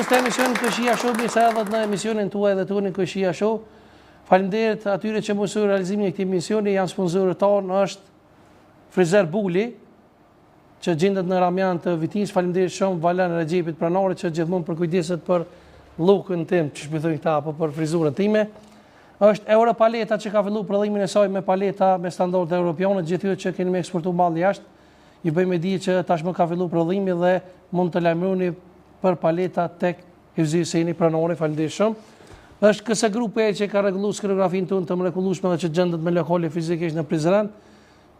shikues të emisionit Kojshia Show, mirë se erdhët në emisionin tuaj dhe tonin Kojshia Show. Faleminderit atyre që mundësuan realizimin e këtij emisioni, janë sponsorët tanë, është Frizer Buli, që gjendet në Ramjan të Vitisë. Faleminderit shumë Valan Rexhepit pronarit që gjithmonë përkujdeset për look-un tim, që shpithojnë këta apo për frizurën time. Është Europaleta që ka fillu prodhimin e saj me paleta me standarde europiane, gjithë ju që keni me eksportu mall jashtë, ju bëj me dije që tashmë ka fillu prodhimi dhe mund të lajmëroni për paleta tek Hivzi Hyseni pronari, faleminderit shumë. Është KS Grupi që ka rregulluar skenografinë tonë të mrekullueshme dhe që gjendet me lokale fizikisht në Prizren.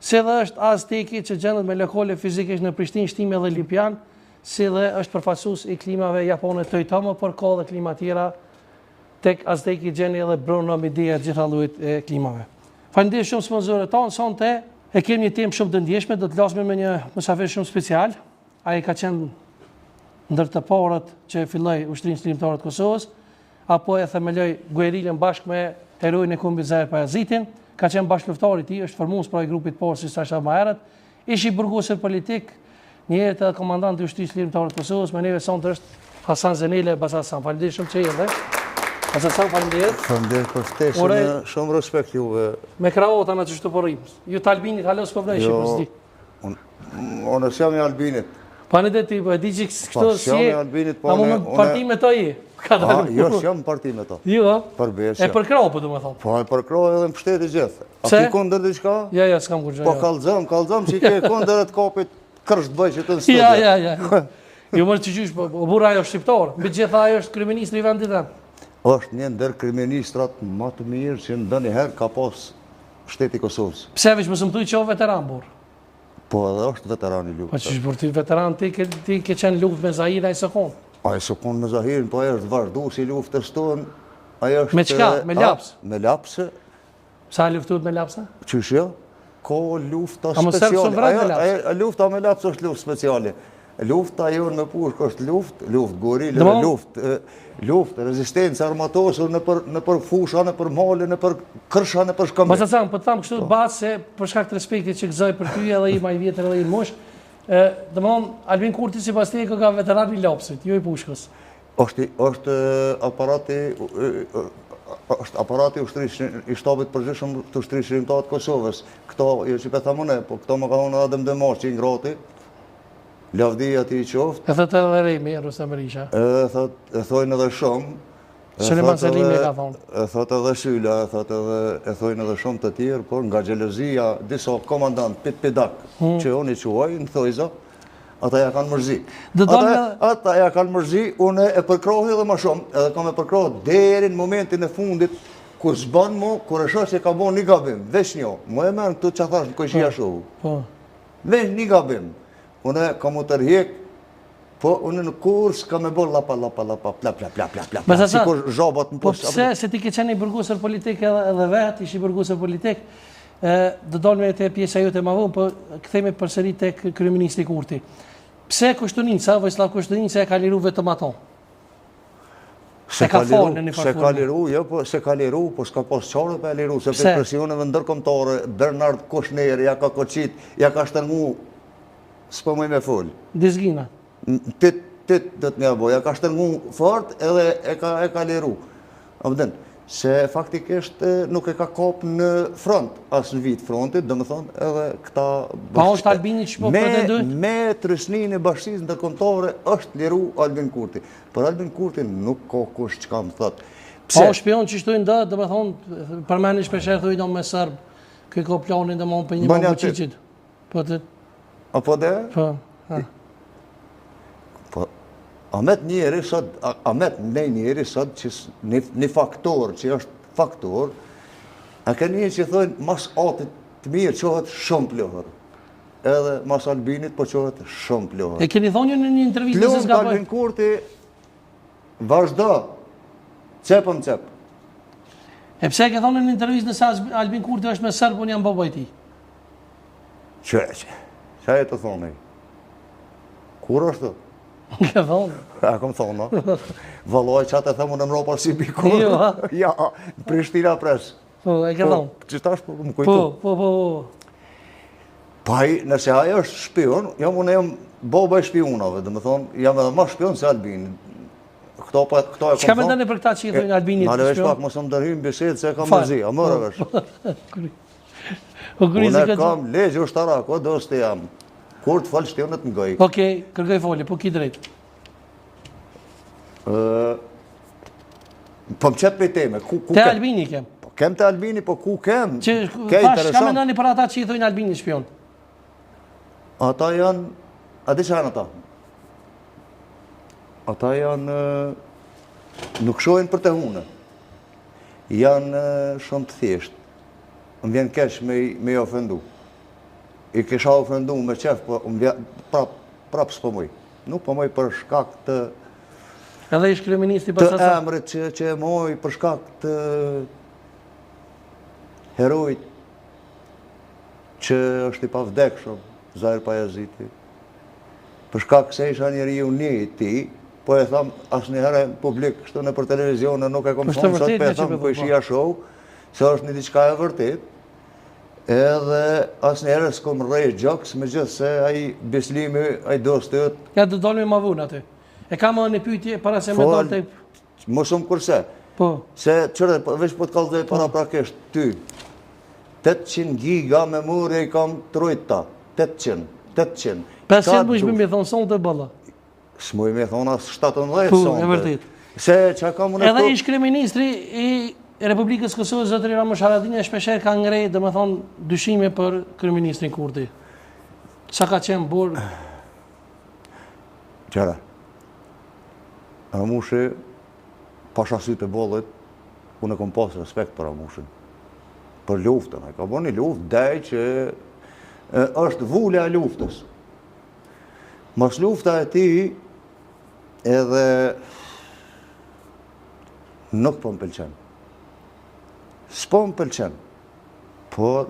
Si dhe është Azteki që gjendet me lokale fizikisht në Prishtinë, Shtime dhe Lipjan, si dhe është përfaqësues i klimave japone Toyotomo, por ka dhe klima tjera tek Azteki gjeni edhe Bruno Midea gjitha llojet e klimave. Faleminderit shumë sponsorëve tanë, sonte e kemi një temë shumë të ndjeshme, do të flasim me një mysafir shumë special. Ai ka qenë ndër të parët që e filloi ushtrinë çlirimtare të Kosovës, apo e themeloi guerilën bashkë me heroin e kombit Zahir Pajazitin, ka qenë bashkëluftëtar i tij, është formues pra i grupit të parë si thashë më herët, ish i burgosur politik, njëherët edhe komandant i ushtrisë çlirimtare të Kosovës, me neve sonte është Hasan Zenelaj, Baca Hasan. Faleminderit shumë që erdhe. Baca Hasan, faleminderit. Faleminderit për ftesën, shumë respekt juve. Me kravata në qështu po rrimë. Ju të Albinit, hala s'po vnej, jo, s'di. Unë s'jam i Albinit. Pa në dhe ti, po e di që këto po, si e... Albinit, po unë... A parti me to je? Ka dalë. Jo, s'jam parti me to. Jo, a? Për besë. E përkrah, po du me thonë. Po, e përkrah edhe në pështeti gjithë. A ki kundër diçka? Ja, ja, s'kam kurgjë. Po, kallzom, kallzom që ke kundër e të kapit kërsh të bëj që të në studio. Ja, ja, ja. Jo, mërë që gjysh, po, po burra ajo shqiptar. Mbi gjitha ajo është kryeministri i vendit e. është një ndër kryeministrat më të mirë që ndonjëherë ka pas shteti i Kosovës. Pse veç mos më thuj që o veteran burr? Po edhe është veteran i luftës. Po qysh burr ti veteran ti ke ti ke qenë luftë me Zahirin ai s'o kon. Ai s'o kon me Zahirin, po ai është vazhdues i luftës tonë. Ai është Me çka? Me laps? Me laps. Sa luftuat me lapsa? Qysh jo? Ka lufta speciale. Ajo lufta me laps është luftë speciale. Lufta jonë me pushkë është luftë, luftë guerile, luftë, luftë, rezistencë armatosur nëpër, nëpër fusha, nëpër male, nëpër kërsha, nëpër shkëmbe. Mos e tham, po të tham kështu po. bac se për shkak të respektit që gëzoj për ty edhe i ma i vjetër edhe i mosh, ë, domthon Albin Kurti sipas teje ka veteran i lapsit, jo i pushkës. Është është aparati është aparati i ushtrisë i shtabit përgjithshëm të ushtrisë çlirimtare të Kosovës. Këto jo që po them unë, po këto më ka thonë edhe Adem Demaçi i ngrati. Lavdi atij i qoftë. E thotë edhe Remi, Rrustem Berisha. E thot, e thojnë edhe shumë. Sulejman Selimi e ka thonë. E thot edhe Syla, e thot edhe, e thojnë edhe shumë të tjerë, por nga xhelozia disa komandant pit pidak, hmm. që unë i quaj, në thojza, ata ja kanë mërzi. Ata, ata ja kanë mërzi, unë e përkrohi edhe ma shumë, edhe kam e përkrohë deri në momentin e fundit, kur s'ban mo, kur e shoh që ka bo një gabim, veç një, më e merë këtu që thash në Kojshia po, Show. Po. Veç një gabim, unë kam u tërhjek, po unë në kurs kam e bo lapa, lapa, lapa, pla, pla, pla, pla, pla, pla, sikur zhabat në Po pse, se ti ke qenë i burgosur politik edhe, edhe vetë, ish i burgosur politik, e, do dalim te pjesa jote ma vonë, po kthehemi përsëri tek kryeministri Kurti. Pse Koshtunica, Vojislav Koshtunica e ka liru vetëm ato? Se ka liru, në një Se ka liru, jo, po, se ka liru, po s'ka pas çare pa e liru, se prej presioneve ndërkombëtare, Bernard Kushner, ja ka koqit, ja ka shtërngu, s'po muj me fol. Dizgina. Tit, tit, do të m'ja bo, ja ka shtërngu fort edhe e ka, e ka liru. A vëden, se faktikisht nuk e ka kap në front, as në vijë t'frontit, domethonë edhe këta... Pa është Albini që po pretendojnë? Me trysninë e bashkësisë ndërkombëtare është liru Albin Kurti. Për Albin Kurtin nuk ka kush çka më thotë. Pse? Pa shpion që shtojnë dhe, domethonë, përmeni shpeshherë thujnë me serbë, kë ka planin dhe më për një më Vučićit. Po të... A po dhe? Po, ha. Po, a met njeri sot, a met ne njeri sot që një, një faktor që është faktor, a ke një që thonë mas atit të mirë çohet shumë plehër. Edhe mas Albinit po çohet shumë plehër. E keni thonë në një intervistë se s'ka Albin Kurti vazhdo cep më cep. E pse e ke thonë në një intervistë nëse Albin Kurti është me serbë, unë jam baba i tij? Që, që, që e të thonë? Kur është? Ke thonë? A kom thonë, no? Vallaj, që atë e thëmë unë në mropa si bi kur? Jo, Ja, në Prishtina Press. Po, e ke po, thonë. Që tash, po, më kujtu. Po, po, po, po. Po ai, nëse ai është shpion, jam unë jam baba i shpionave, domethonë, jam edhe ma shpion se Albini. Këto pa këto e Çka mendoni për këta që i thonë Albinit? Nale veç pak mos më ndërhy në bisedë se kam mërzi, a more vesh. Po Unë kam ligj ushtarak, o dosti jam. Kur të folsh ti unë të ngoj. Okej, kërkoj folje, po ki drejt. Ë Po më qet prej teme, ku ku Te Albini kem. Po kem te Albini, po ku kem? Që ke interesant. Çka mendoni për ata që i thonë Albinit shpion? Ata janë, a di çka janë ata? Ata janë, nuk shohin për të hunën. Janë shumë të thjeshtë. Më vjen keq me, me i ofendu. I kisha ofendu me qef, po më vjen, prap, prap s'po muj. Nuk po muj për shkak të... Edhe ish kryeministri pas Të emrit që, që e moj për shkak të heroit që është i pavdekshëm, Zahir Pajaziti. Për shkak se isha njeriu një i tij, po e tham asnjëherë në publik, kështu nëpër televizione nuk e kom thonë, sot po e tham Kojshia Show, se është një diçka e vërtet, edhe asnjëherë s'kom rrejt gjoks, megjithëse ai Bislimi, ai dosti yt. Ja, do dalim ma vonë aty. E kam edhe një pyetje para se me dalë te... Më shumë kurse. Po. Se qyre, po, veç po të kallzoj po. paraprakisht ty. 800 giga memori i kam t'rujta. 800, 800. 500 po ishme me thonë sonte bëlla. S'muj me thonë as 17 po, sonte. E vërtet. Se që kam unë Edhe ish kryeministri i Republikës Kosovës, zotëri Ramush Haradinaj, shpeshherë ka ngre, domethonë, dyshime për kryeministrin Kurti. Sa ka qenë burg? Qyre. Ramushi, pasha sytë e bollit, unë e kom pas respekt për Ramushin. Për luftën, e ka bo një luftë, dej që është vula e luftës. Mas lufta e tij, edhe nuk po më pëlqen. S'po më pëlqen, por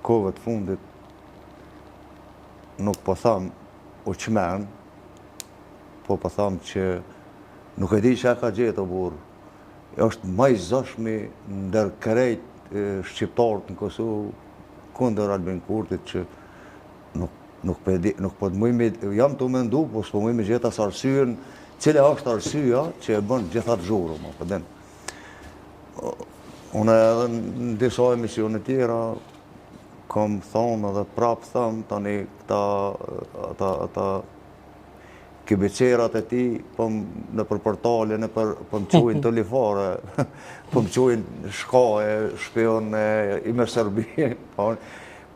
kohëve të fundit nuk po tham u çmen, po po tham që nuk e di çka ka gjetë o burrë. Është ma i zëshmi ndër krejt shqiptarët në Kosovë kundër Albin Kurtit që nuk nuk po di, nuk po të muj me, jam tu mendu, po s'po muj me gjetë as arsyen, cila është arsyeja që e bën gjithë atë zhurmë, apo din. Unë edhe në disa emisione tjera kom thonë edhe prapë thom tani këta ata ata kibicerat e tij po nëpër portale nëpër po më quajnë të lifare po më quajnë shka e shpion e i me Serbi po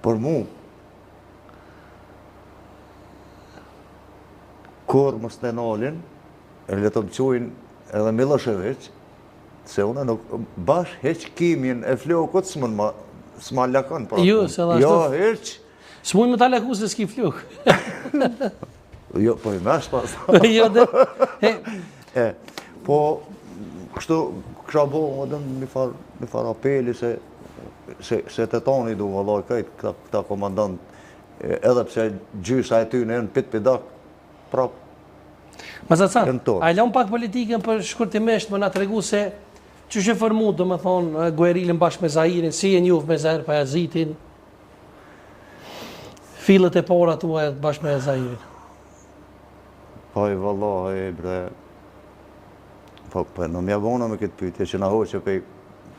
për mu kur mos të nalin e le të më quajnë edhe Millosheviq Se unë nuk, bash hiç kimin e flokut s'mund ma, s'ma lakon pra. Jo, se dhe ashtu. Jo, hiç. S'mund me ta laku se s'ki flok. jo, po i mesh pas. jo, dhe. He. E, po, kështu, kisha bo, edhe një farë, një farë apeli se, se, se të tani du, vallaj, krejt këta, këta komandant, edhe pse gjysa e tyne janë pit pidak, prap Mazacan, a e lëmë pak politikën për shkurtimisht me na tregu se qysh e formu, domethonë, guerilën bashkë me Zahirin, si je njoft me Zahir Pajazitin, fillet e para tua bashkë me Zahirin. Po i vallahi, bre, po, po, në mja bona me këtë pytje, që na hoqe pej,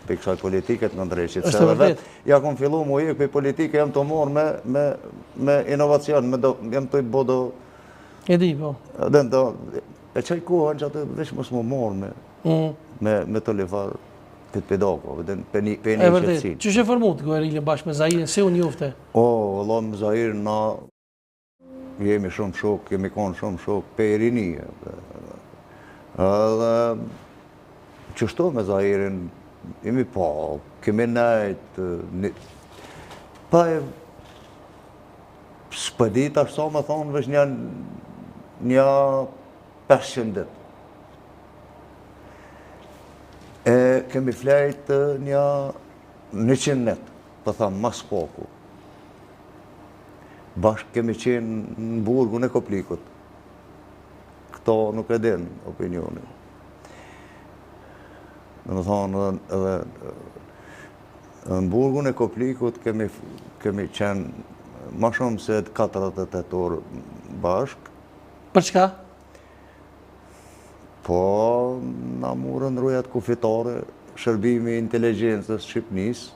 pej kësaj politike të ndreqit. Është e vërtet. Ja kom fillu mu hjek pej politike, jam tu marrë me, me, me inovacion, me do, jam tu i bo do, E di, po. Dhe do, e qaj kohën që atë veç mos më marrë me, mm. me, me të lefar këtë pedako, dhe pe një, pe një E vërtet, qysh e formut guerilën bashkë me Zahirin, si u njofte? O, vëlla, me Zahirin, na jemi shumë shok, kemi konë shumë shok, pe rinie. Edhe, qështu me Zahirin, jemi pa, kemi nejt, një, pa e S'po di tash sa me thonë, veç një, një 500 dit. E kemi flejt një 100 net, po tham, ma s'paku. Bashkë kemi qenë në burgun e Koplikut. Këto nuk e din opinioni. Domethonë, edhe, Në burgun e Koplikut kemi, kemi qenë ma shumë se 48 orë bashkë. Për çka? Po, na murën rojat kufitare, shërbimi i inteligjencës Shqipnisë,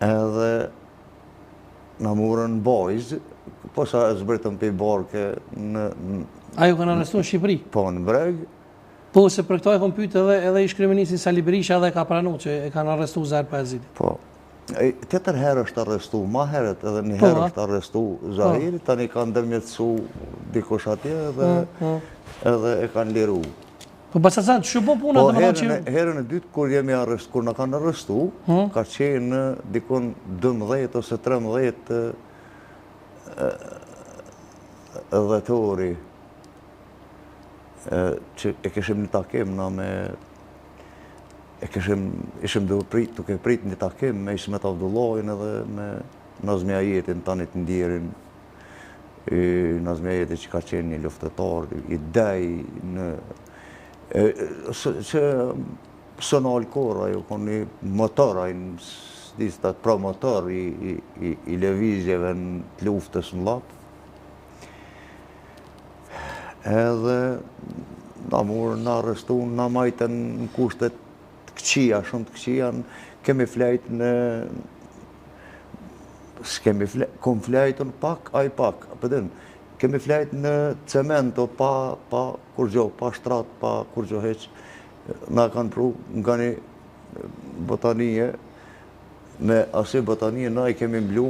edhe na murën n'Bajzë, posa zbritëm prej barke në... A ju kanë arrestu në Shqipëri? Po, në breg. Po, se për këto e kom pytë edhe, edhe ish kryeministrin Sali Berisha edhe ka pranu që e kanë arrestu Zahir Pajazitin. Po, tjetër herë është arrestu, ma herët edhe një po, herë është arrestu Zahiri, po. tani kanë ndërmjetësu dikush atje edhe, mm, mm. edhe e kanë liru. Po Baca Hasan, që po puna po, të më që... Herën e dytë, kur jemi arrest, kur na kanë arrestu, hmm? ka qenë në dikun 12 ose 13 dhjetori, që e kishim një takim na me e kishim, ishim duke prit, duke prit një takim me Ismet Avdullajn edhe me Nazmi Ajetin, tani të ndjerin, i Nazmi Ajeti që ka qenë një luftëtar, i dej në... E, që s'u nal kurrë, ai u kon një motor, ai në s'di promotor i, i, i, i lëvizjeve në të luftës në Llap. Edhe na murën, na arrestun, na majtën në kushte të këqija, shumë të këqija, kemi flejt në... S'kemi flejt, kom flejtun pak, ai pak, po din, kemi flejt në cemento, pa, pa kurgjo, pa shtrat, pa kurgjo hiç, na kanë pru nga një batanije, me asi batanije, na i kemi mblu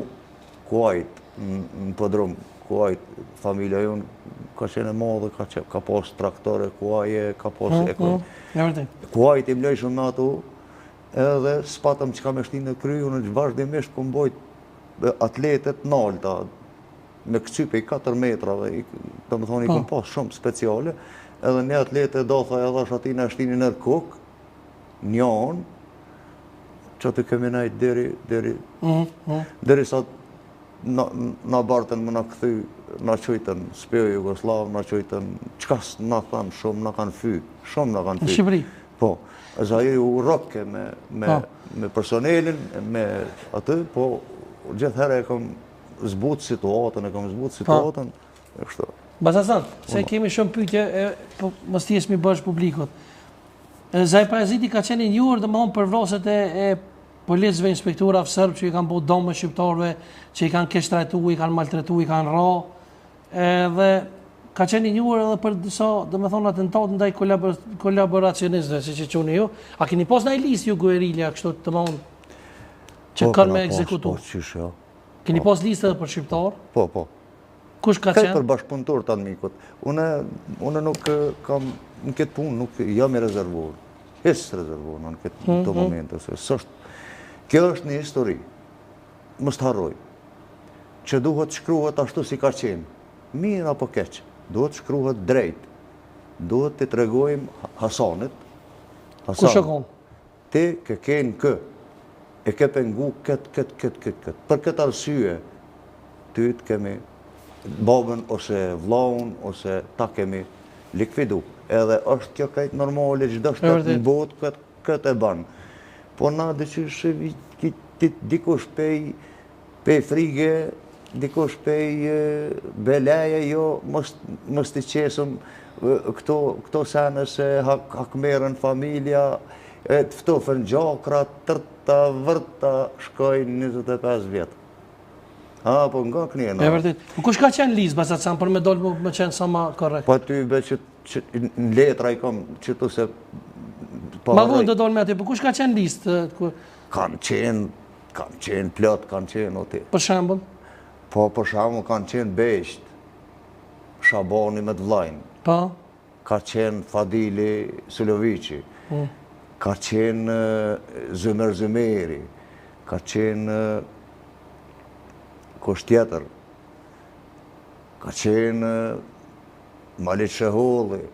kuajt në podrum, kuajt, familja jonë ka qenë e madhe, ka, qenë, ka pas traktore, kuaje, ka pas mm, e mm, Kuajt i mlojshëm me ato, edhe s'patëm çka me shti në kry, unë që vazhdimisht kom bojt atletet nalta, me këcy pej 4 metrave, domethonë i po. kom pas shumë speciale, edhe një atlete do tha edhe është ati në shtini nër kokë, një anë, që të kemi nejt deri, deri, mm, mm. deri sa na, na bartën me na kthy, na qujtën spiun Jugosllav, na qujtën, çka na thanë shumë, na kanë fy, shumë na kanë fy. Në Shqipëri? Po, Zahiri u rrokke me, me, po. me personelin, me atë, po gjithëherë e kom zbut situatën, e kom zbut po. situatën, e kështu. Baca Hasan, se kemi shumë pyetje, e, po mos t'i jesmi borxh publikut. Zahir Pajaziti ka qenë i njohur domethënë për vrasjet e, e policëve, inspektorave serbë që i kanë bërë dëme shqiptarëve, që i kanë keqtrajtu, i kanë maltretu, i kanë ra. Edhe ka qenë i njohur edhe për disa, domethënë atentate ndaj kolabor kolaboracionistëve, siç i quni ju. A keni pas ndonjë listë ju guerilja kështu domethënë që po, kanë me ekzekutu? Po, qysh jo. Keni po. pas listë edhe për shqiptarë? Po, po. Kush ka qenë? Për bashkëpunëtor të anmikut. Unë, unë nuk kam, në këtë punë nuk jam i rezervuar. Hiç rezervuar në këtë mm -hmm. momente. Se s'është, kjo është një histori. Mos të harroj. Që duhet shkruhet ashtu si ka qenë. Mirë apo keq. Duhet shkruhet drejt. Duhet t'i tregojmë Hasanit. Hasan, Kush e konë? Ti ke kenë kë, e ke pengu këtë, këtë, këtë, këtë, këtë. Për këtë arsye, ty të kemi babën ose vllaun ose ta kemi likvidu. Edhe është kjo krejt normale, çdo shtet në botë këtë, këtë e ban. Po na diqysh dikush pej Pej frige, dikush pej beleje, jo, mos, mos t'i qesëm këto, këto sene se hak, hakmerren familja, e të ftofen gjakra, tërta, vërta, shkojnë 25 vjetë. A, po nga kënjena. E vërtet. Po kush ka qenë listë, Baca Hasan, për me dalë me, me qenë sa ma korrekt? Po ty be që, që në letra i kom që tu se... Po Ma vonë do dalë me aty, po kush ka qenë listë? Kanë qenë Kanë qenë plot, kanë qenë o ti. Për shembull? Po, për shembull kanë qenë beqt, Shabani me të vllajnë. Po. Ka qenë Fadili Suloviqi. Mm. Ka qenë Zymer Zymeri. Ka qenë kush tjetër. Ka qenë Maliq Sheholli.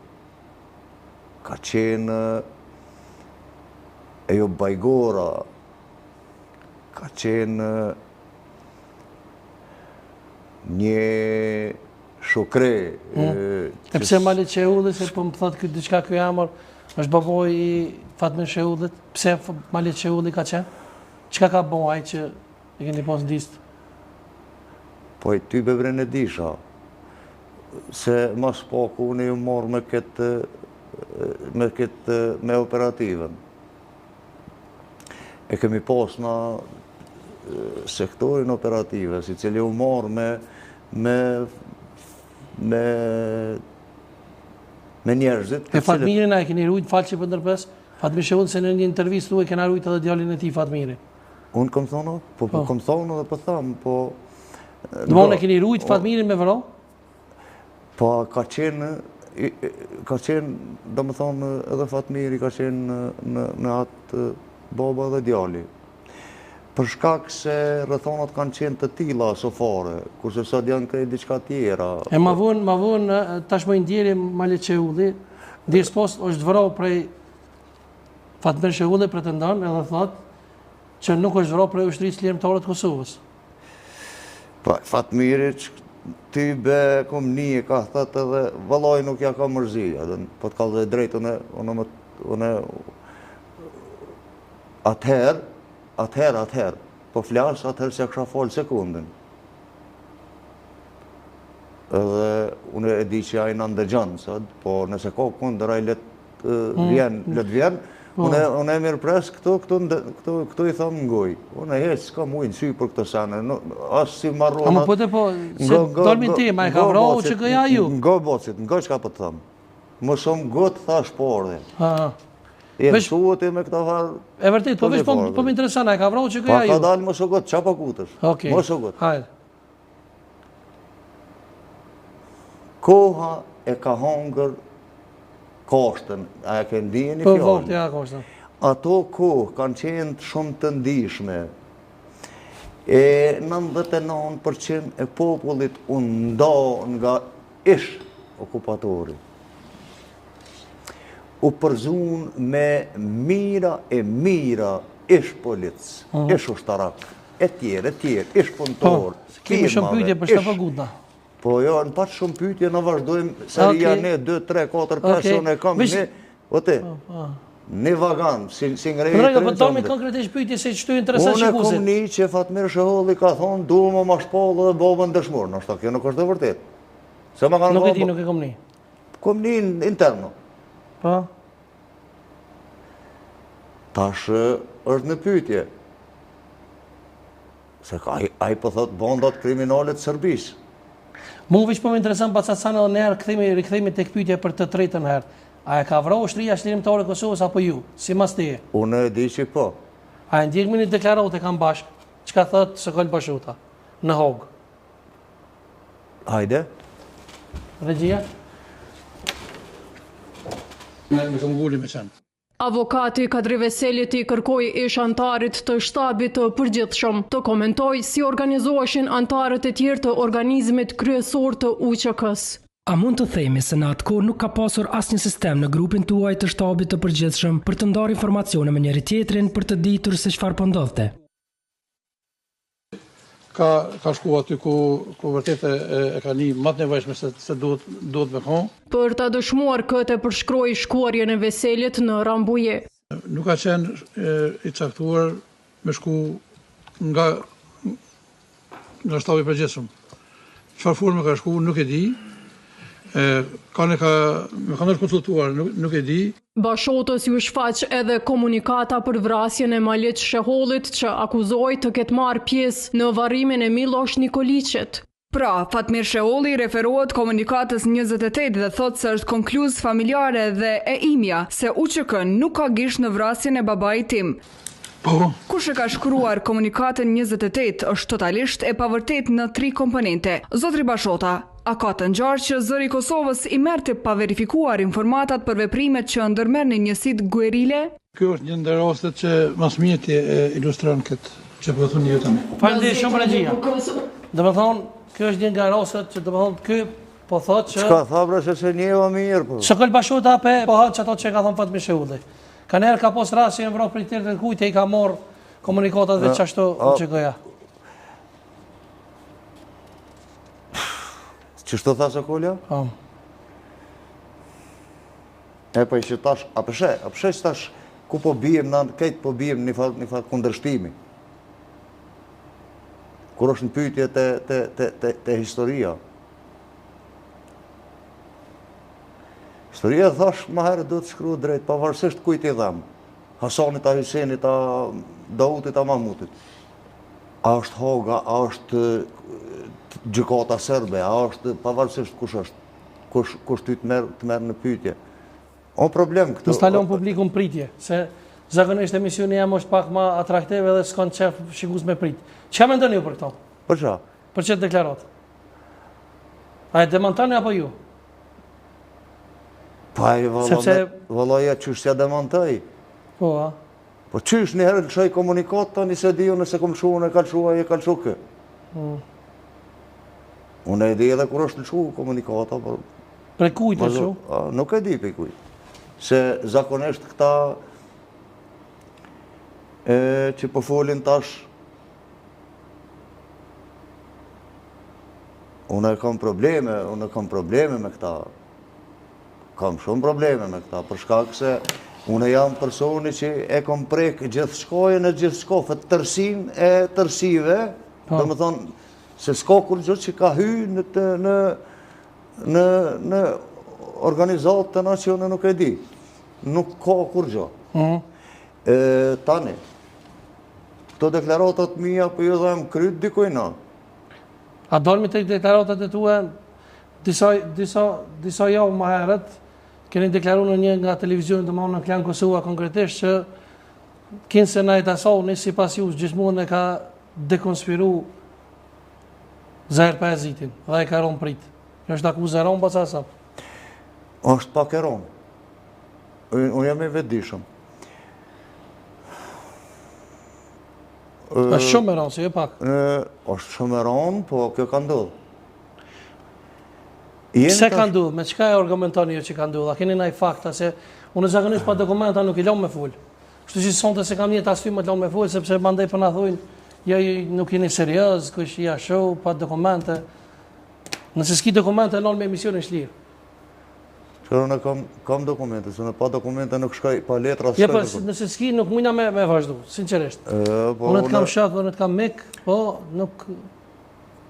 Ka qenë Ejup Bajgora. Ka qenë një Shukri. Hmm. E pse Maliq Sheholli, se po më thotë këtë diçka ky emër, është baboi i Fatmir Shehollit, pse Maliq Sheholli ka qenë? Çka ka bo ai që e keni pas në listë? Po i ty bebren e disha, se mas paku unë jom marrë me këtë... me këtë, me operativën. E kemi pas na sektorin operativës, i cili u marrë me, me, me, me njerëzit. E Fatmirin a e keni rujtë, fal që po ndërpres, Fatmir Shehullin se në një intervistë thuaj kena rujtë edhe djalin e tij Fatmirin. Unë kom thonë, po, po, po. kom thonë edhe po tham, po... Domethënë e keni rujtë Fatmirin me vra? Po, ka qenë, ka qenë, domethonë, edhe Fatmiri ka qenë në, në atë baba dhe djali. Për shkak se rrethonat kanë qenë të tilla aso fare, kurse sot janë krejt diçka tjera. E ma vonë, ma vonë, tashmë i ndjeri Maliq Sheholli, ndjesë pastë është vra prej Fatmir Sheholli pretendon edhe thot që nuk është vra prej ushtrisë çlirimtare të Kosovës. Po, Fatmiri që ty be kom ni e ka thët edhe vëllai nuk ja ka mërzi, edhe po të kallzoj drejt unë, unë, më, unë atëherë, atëherë, atëherë, po flas atëherë s'ja kisha falë sekundën. Edhe unë e di që ai na ndëgjon sot, po nëse ka kundër ai le të mm. vjen, le të vjen, po. unë unë e mirëpres këtu, këtu, këtu, këtu i thom në gojë. Unë e hiç s'kam ujë në sy për këto sene, as si marrona. Ama po të po, se dolmi tema, e ka vra UÇK-ja ju. Ngo bocit, ngo çka po të thom. Më shumë gotë thash por dhe. Ha. E mësuat e me këta farë... E vërtet, po veç po, po më intereson, a e ka vra UÇK-ja ju? Pa ka dalë më së gotë, qa po kutësh? Okej, Më së gotë. Hajde. Koha e ka hongër kashtën, a e ke ndije një po, fjalë? Po, ja, kashtën. Ato kohë kanë qenë shumë të ndishme. E 99% e popullit u nda nga ish okupatori. U përzun me mira e mira ish polic, mm. ish ushtarak, e tjerë, e tjerë, ish punëtor, po, Kemi shumë pyetje për çfarë po gutna. Po jo, në pat shumë pyetje, në vazhdojmë seria 1, 2, 3, 4, 5, unë e kam një, o ti, po, po. një vagan, si, si ngrej... Në po do mi konkretisht pyetje se qëtu intereson shikuesit. Unë e kom ni që Fatmir Sheholli ka thonë, du më ma shpallë dhe babën dëshmor, ndoshta kjo nuk është e vërtet. Se ma kanë Nuk e di, nuk e kom ni. Kom ni interno. Po? Tash është në pyetje. Se ka, ai po thot bandat kriminale të Serbisë. Mu veç po më intereson pa ca edhe një herë kthehemi rikthehemi tek pyetja për të tretën herë. A e ka vra ushtria çlirimtare e Kosovës apo ju? Simas teje. Unë e di që po. A e ndjekim një deklaratë e kam bashkë? Çka thot Sokol Bashota në Hagë? Hajde. Regjia. Me me këmbguli me qenë. Avokati Kadri Veselit i kërkoi ish-anëtarit të Shtabit të Përgjithshëm të komentojë si organizoheshin anëtarët e tjerë të organizmit kryesor të UÇK-së. A mund të themi se në atë kohë nuk ka pasur asnjë sistem në grupin tuaj të Shtabit të Përgjithshëm për të ndarë informacione me njëri-tjetrin për të ditur se çfarë po ndodhte? Ka ka shku aty ku ku vërtet e, e, e ka ni më të nevojshme se se duhet duhet me kon. Për ta dëshmuar këtë e përshkroi shkuarjen e Veselit në Rambuje. Nuk ka qenë e, i caktuar me shku nga nga shtabi i përgjithshëm. Çfarë forme ka shku, nuk e di. E, kanë ka, me kanë është konsultuar, nuk, nuk e di. Bashotës iu shfaq edhe komunikata për vrasjen e Maliq Shehollit që akuzohej të ketë marrë pjesë në varrimin e Millosh Nikoliqit. Pra, Fatmir Sheholli i referohet komunikatës 28 dhe thotë se është konkluzë familjare dhe e imja se UÇK nuk ka gisht në vrasjen e babait tim. Po. Kush e ka shkruar komunikatën 28 është totalisht e pavërtetë në tri komponente. Zotri Bashota, a ka të ngjarë që Zëri i Kosovës i merr të paverifikuar informatat për veprimet që ndërmerrnin njësitë guerile? Ky është një ndër rastet që më së miri e ilustron këtë që po thoni ju tani. Faleminderit shumë regjia. Domethënë, ky është një nga rastet që domethënë ky po thotë që Çka tha bre se s'e njeva mirë po. Sokol Bashota pe po ha qato që ka thonë Fatmir Sheholli. Kanëherë ka pas rast që janë vra prej tjerë të kujt e i ka marrë komunikatat veç qashtu UÇK-ja. Qështu tha Sokolja? Po. E po i që tash, a po sheh, a po sheh që tash, ku po bijem, në krejt po bijem një farë, një farë kundërshtimi. Kur është në pyetje te, te, te, te, te historia. Historia thash ma herët duhet shkru drejt, pavarësisht kujt i dhem. Hasanit a Hysenit a Dautit a Mahmutit. A është Haga, a është gjykata serbe, a është pavarësisht kush është, kush, kush ty të merr, të merr në pyetje. O problem këtu. Mos ta lëmë publikun pritje, se zakonisht emisioni jem është pak ma atraktiv edhe s'kanë qef shikues me prit. Çka mendoni ju për këto? Për çka? Për qëtë deklaratë? A e demantoni apo ju? Pa e valla, Sepse... valla ja qysh s'ja demantoj. Po, a? Po qysh një herë lëshoj komunikatë, tani s'e di unë nëse kom lëshu, unë e ka lëshu, e ka lëshu kë. Mm. Unë e di edhe kur është lëshu komunikata, por... Prej kujt e lëshu? Nuk e di prej kujt. Se zakonisht këta e, që po folin tash, Unë e kam probleme, unë kam probleme me këta. Kam shumë probleme me këta, për shkak se unë jam personi që e kam prek gjithçkajën e gjithçkafet, tërsinë e tërsive, po. domethonë, se s'ka kurgjë që ka hy në, të, në, në, në organizatë të na që unë nuk e di. Nuk ka kurgjë. Mm -hmm. E, tani, Këto deklaratat mija po ju dhem kryt dikujna. A dalmi te deklaratat e tua disa, disa, disa javë më herët, keni deklaru në një nga televizionet të në Klan Kosova konkretisht që kinse Nait Hasani sipas jush gjithmonë e ka dekonspiru Zahir Pajazitin dhe e ka ronë pritë. Kjo është akuzë e ronë, pa sa është pak e ronë. Unë jam i vetëdijshëm. Është shumë e rëndë, se jo pak. Është shumë e rëndë, po kjo ka ndodhë. Pse ka ndodhë? Me çka e argumentoni ju që ka ndodhë? A keni naj fakta se unë zakonisht pa dokumenta nuk i lë me fol. Kështu që sonte s'e kam nijet as ty me të lënë me fol sepse mandej po na thonë jo ju nuk jeni serioz, kush ja shoh pa dokumente. Nëse s'ki dokumente, lënë me emisionin shlirë. Që unë kam, kam dokumente, se unë pa dokumente nuk shkoj, pa letra s'shkoj. Ja, po, nëse s'ki, nuk mujna me, me vazhdu, sinqerisht. Po, unë të kam shok, unë të kam mik, po, nuk...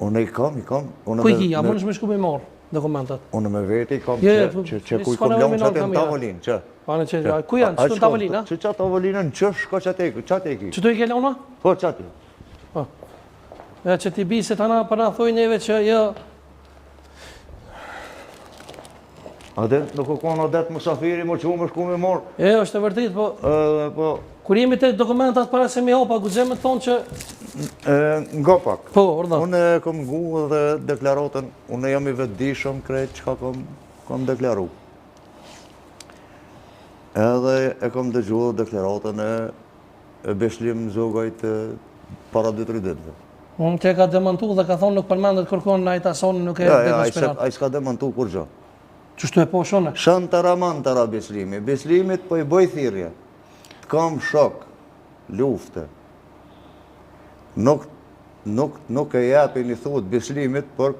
Unë i kam, i kam. Unë Ku i ki, a mundesh me shku me marrë dokumentat? Unë me veti i kam, jo, jo, që, që, që ku i kam lanë qaty në tavolinë, që? Pa në që, ku janë, që në tavolinë, a? Që qatë tavolinën, që shko qaty, qaty i ki? Që tu i ke lona? Po, qaty. Po. E që ti bi se tana për na thojnë neve që jo, Adet, nuk u konë adet musafiri, më që me shku me morë. E, është e vërtit, po... Edhe, po... Kur jemi te dokumentat para se mi hapa, guxoj me thonë që... E, nga pak. Po, urdhno. Unë e kom ngu edhe deklaratën, unë jam i vetëdijshëm krejt çka kom, kom deklaru. Edhe e kom dëgju edhe deklaratën e e Beslim Zogajt para 2-3 ditëve. Unë që e ka demantu dhe ka thonë nuk përmendet kërkon Nait Hasani nuk e ja, ja, ai s'ka demantu kurgjo. Qështu e po shone? Shantara mantara Beslimi. Beslimit po i bëj thirrje. Të kam shok, lufte. Nuk, nuk, nuk e jepi një thut Beslimit për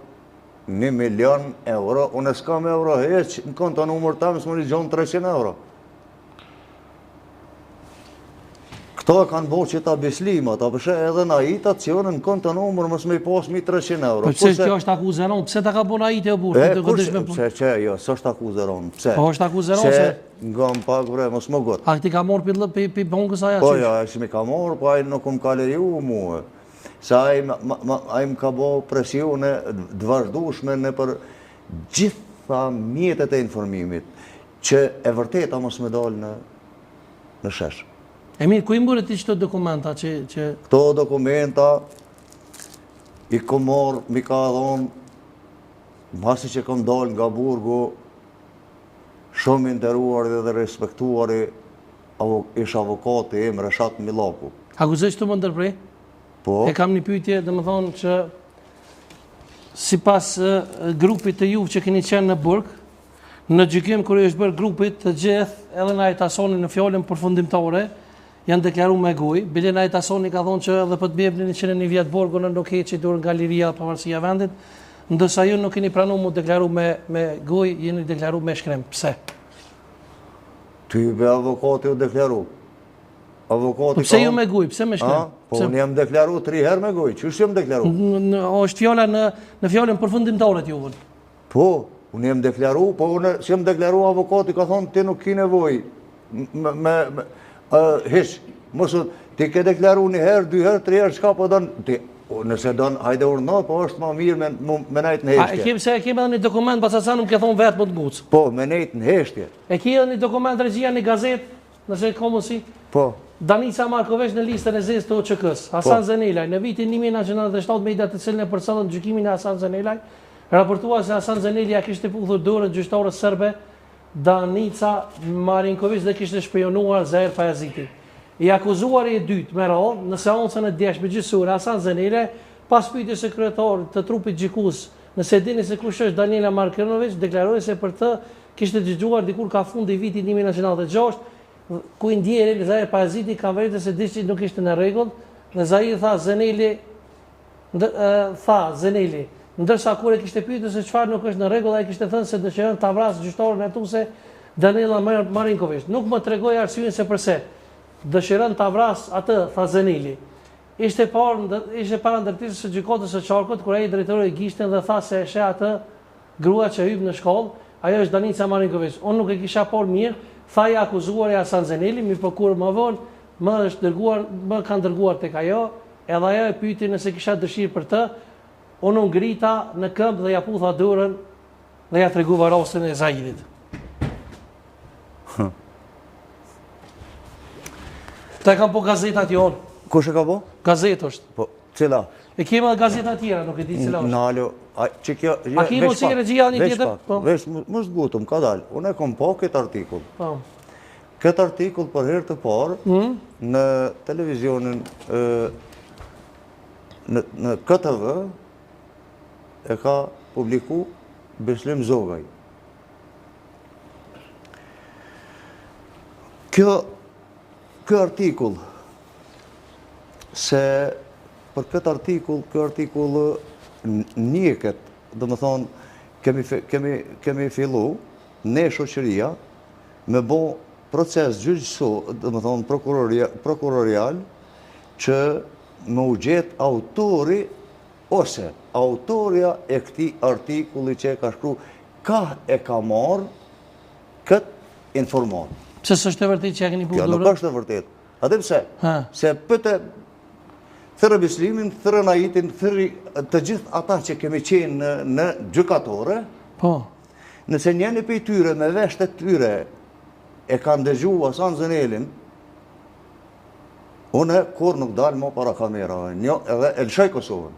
një milion euro. Unë s'kam euro heq, në konto numër tamë s'më një gjonë 300 euro. Këto e kanë bo qëta Beslimat, a pse edhe Naitat që unë në konto numër mos me i pas 1300 euro. Po pse kjo është akuzë e rëndë? Pse ta ka bo Naiti o burrë? E, kush, pse që, jo, s'është akuzë e rëndë, pse? Po është akuzë e rëndë se... Nga më pak bre, mos më ngut. A t'i ka morë pi, pi, pi bankës aja Po, jo, ai s'mi ka morë, po ai nuk më ka leju mua. Se ai ai më ka bo presione të vazhdueshme nëpër gjitha mjetet e informimit, që e vërteta mos me dalë në në shesh. E mirë, ku i more ti qëto dokumenta që... që... Këto dokumenta i kom morë, m'i ka dhonë, masi që kom dalë nga burgu, shumë i nderuari dhe respektuari ish avokati im Reshat Millaku. A guxoj që të më ndërprej? Po. E kam një pyetje, domethonë që sipas grupit të juve që keni qenë në burg, Në gjykim kur i është bërë grupit të gjithë, edhe Nait Hasani në fjalën përfundimtare, janë deklaru me gojë. Bile Nait Hasani ka thonë që edhe po të më jepni 101 vjet burg, unë nuk heqi dorë nga liria dhe pavarësia e vendit, ndërsa ju nuk keni pranu mu deklaru me, me gojë, jeni deklaru me shkrim. Pse? Ty be avokati u deklaru. Avokati po pse ju me gojë, pse me shkrim? Po unë jam deklaru tri herë me gojë, qysh jam deklaru? Është fjala në, në fjalën përfundimtare të juvën. Po. Unë jem deklaru, po unë s'jem deklaru avokati ka thonë ti nuk ki nevojë me, me, me hiç, mos ti ke deklaru një herë, dy herë, tri herë, çka po don, ti, nëse don, hajde urdhno, po është ma mirë me, me nejtë në heshtje. A, e kem se e kem edhe një dokument, pas asa nuk ke thonë vetë më të ngucë. Po, me nejtë në heshtje. E ki edhe një dokument regjia një gazetë, Nëse ka mundësi. Po. Danica Markoviq në listën e zezë të UÇK-së. Po. Hasan Zenelaj, në vitin 1997 mediat të cilën e përcollën gjykimin e Hasan Zenelaj, raportuan se Hasan Zeneli ia kishte puthur dorën gjyqtares serbe Danica Marinkoviq dhe kishte shpionuar Zahir Pajazitin. I akuzuari i dytë me radhë në seancën e djeshme gjyqësore Hasan Zenelaj, pas pyetjes së kryetarit të trupit gjykues nëse e dini se kush është Danila Markoviq, deklaroi se për të Kishte dëgjuar dikur ka fundi i vitit 1996, ku i ndjeri Zahir Pajaziti ka vërejtur se diçka nuk ishte në rregull dhe Zahir tha Zeneli ndë, tha Zeneli, ndërsa kur e kishte pyetur se çfarë nuk është në rregull, ai kishte thënë se dëshiron ta vrasë gjyqtaren hetuese Danila Marinkoviq. Nuk më tregoi arsyen se përse dëshiron ta vrasë atë, tha Zeneli. Ishte parë ishte para ndërtesës së gjykatës së qarkut kur ai drejtoi gishtin dhe tha se e sheh atë Grua që hyp në shkallë, ajo është Danica Marinkoviq. Unë nuk e kisha parë mirë, tha i akuzuari Hasan Zeneli, mirëpo kur më vonë më është dërguar, më kanë dërguar tek ajo, edhe ajo e pyeti nëse kisha dëshirë për të, unë u ngrita në këmbë dhe ia putha dorën dhe ia tregova rastin e Zahirit. Këta e kanë bo gazetat jonë. Kush e ka bo? Gazetë është. Po, cila? E kemi edhe gazeta tjera, nuk e di cila është. Nalo, a, që kjo... A kemi mundësi regjia një tjetër? Po. Veç, mos ngutëm, ka dalë. Unë e kom pa këtë artikull. Po. Këtë artikull për herë të parë, hmm? në televizionin, në, në KTV, e ka publiku Beslim Zogaj. Kjo, kjo artikull, se për këtë artikull, kjo artikull njeket, domethonë, kemi, kemi, kemi fillu, ne shoqëria, me bo proces gjyqësor, domethonë, prokurorial, që me u gjetë autori ose autorja e këtij artikulli që e ka shkru, kah e ka marrë këtë informatë. Pse s'është e vërtetë që ia keni puthur Kjo nuk është e vërtetë. A di pse? Se pyte, thirre Bislimin, thirre Naitin, thirri të gjithë ata që kemi qenë në, në gjykatore, po. nëse njëni prej tyre me veshët e tyre e kanë dëgju Hasan Zenelin, Unë kurrë nuk dal mo para kamerave, një edhe e lëshoj Kosovën.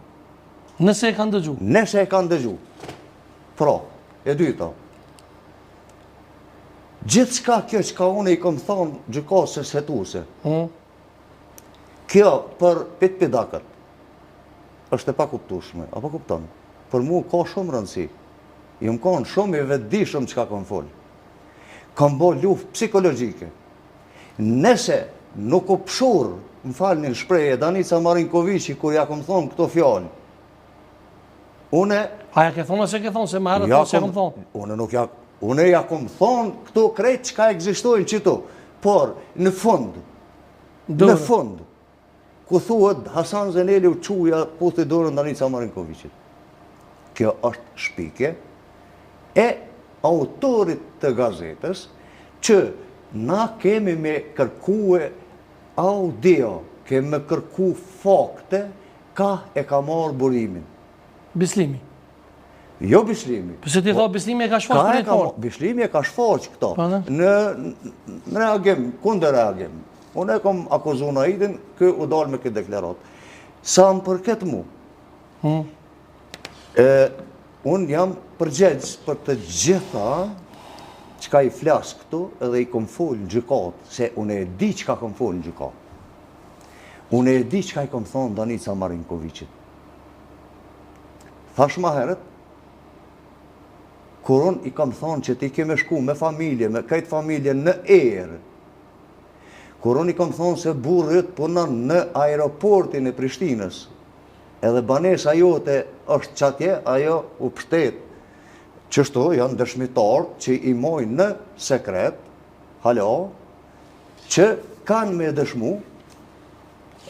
Nëse e kanë dëgju? Nëse e kanë dëgju. Pra, e dyta. Gjithçka kjo çka unë i kom thonë gjykatëses hetuese, mm. kjo për pitpidakët, është e pakuptushme, a po kupton? Për mu ka shumë rëndësi. Jom konë shumë i vetëdijshëm çka kom folë. Kam bo luftë psikologjike. Nëse nuk u pshurr, më falni në shprehje, Danica Marinkoviqi kur ja kom thonë këto fjalë, une... A ja ke thonë ose ke thonë, se më herët thonë se kom thonë? Une nuk ja... Une ja kom thonë këto krejt çka ekzistojnë qitu, por në fund, në fund, Ku thuhet Hasan Zeneli u çu ja puthi dorën Danica Marinkoviqit. Kjo është shpikje e autorit të gazetës që na kemi me kërkue audio, kemi me kërku fakte kah e ka marrë burimin. Bislimi. Jo Bislimi. Pse ti po, thua Bislimi e ka shfaq për të parë? Bislimi e ka shfaq këto. Po, në në reagim, kundër reagim. Unë e kom akuzu Naidin, ky u dal me këtë deklaratë. Sa më përket mu, hmm. e, unë jam përgjegjës për të gjitha çka i flas këtu edhe i kom fol në gjykatë, se unë e di çka kom fol në gjykatë. Unë e di çka i kom thonë Danica Marinkoviqit. Thash ma herët, kur unë i kam thonë që ti ke me shku me familje, me krejt familje në erë, kur unë i kam thonë se burri yt punon në aeroportin e Prishtinës, edhe banesa jote është qatje, ajo u pështet. Qështu janë dëshmitarët që i mojnë në sekret, hala, që kanë me dëshmu,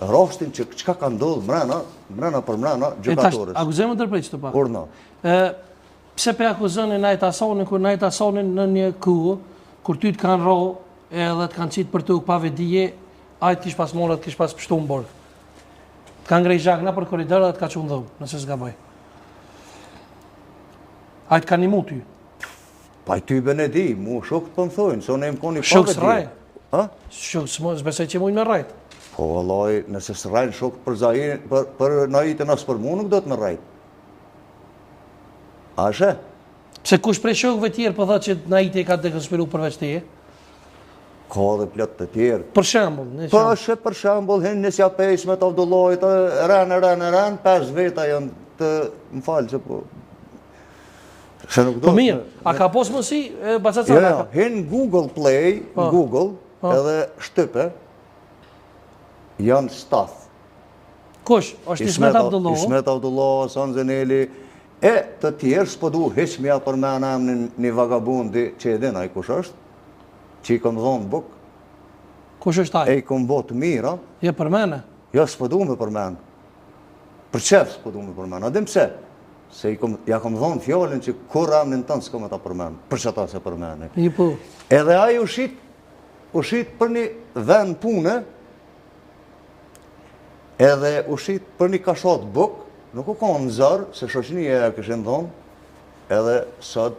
rastin që çka ka ndodhë mrena, mrena për mrena, gjykatores. E tash, a guxoj me ndërpre qëtu pak? Urdhno. E, Pse pe akuzoni Nait Hasanin, kur Nait Hasanin në një kohë, kur ty të kanë ra edhe të kanë qitë për tokë pa vetëdije, ai të kish pas marrë, të kish pas pështu në burg. Të kanë ngreh gjak nëpër korridor dhe të ka çu në dhomë, nëse s'gaboj. Ai të ka nimu ty. Pa i ty be e di, mu shokët po më thojnë, se unë jem koni pa Shokët s'rrejnë. Ha? Shokët s'mo, s'besoj që mujnë me rrejt. Po, vallaj, nëse s'rrejnë shokët për Zahirin, për, për Naitin as për mu nuk do të me rrejt. A sheh? Pse kush prej shokëve tjerë po thotë që Naiti e ka dekonspiru përveç teje? Ka dhe plot të tjerë. Për shembull, një Po shë për shembull, hin nisja pe Ismet Abdullahit, ren ren ren, pesë veta janë të më fal se po Se nuk do. Po mirë, a ka pos mundësi baca Jo, jo, hin Google Play, po. Google, po. edhe shtype janë staf. Kush? Është Ismet Abdullahu? Ismet Abdullahu, Hasan Zeneli, e të tjerë, s'po du hiç me ja përmen emnin një vagabundi që e din ai kush është, që i kom dhonë bukë. Kush është ai? E i kom bo të mira. Jo, përmene? Jo, s'po du me përmen. Për qef s'po du me përmen. A din pse? Se i kom, ja kom dhonë fjalën që kurrë emnin tënd s'kom me ta përmen. Për qata s'e përmeni. Një po. Edhe ai u shit, u shit për një vend pune, Edhe u shit për një kashat bukë, nuk u konë në zor, se shoqënia e kishin dhonë, edhe sot,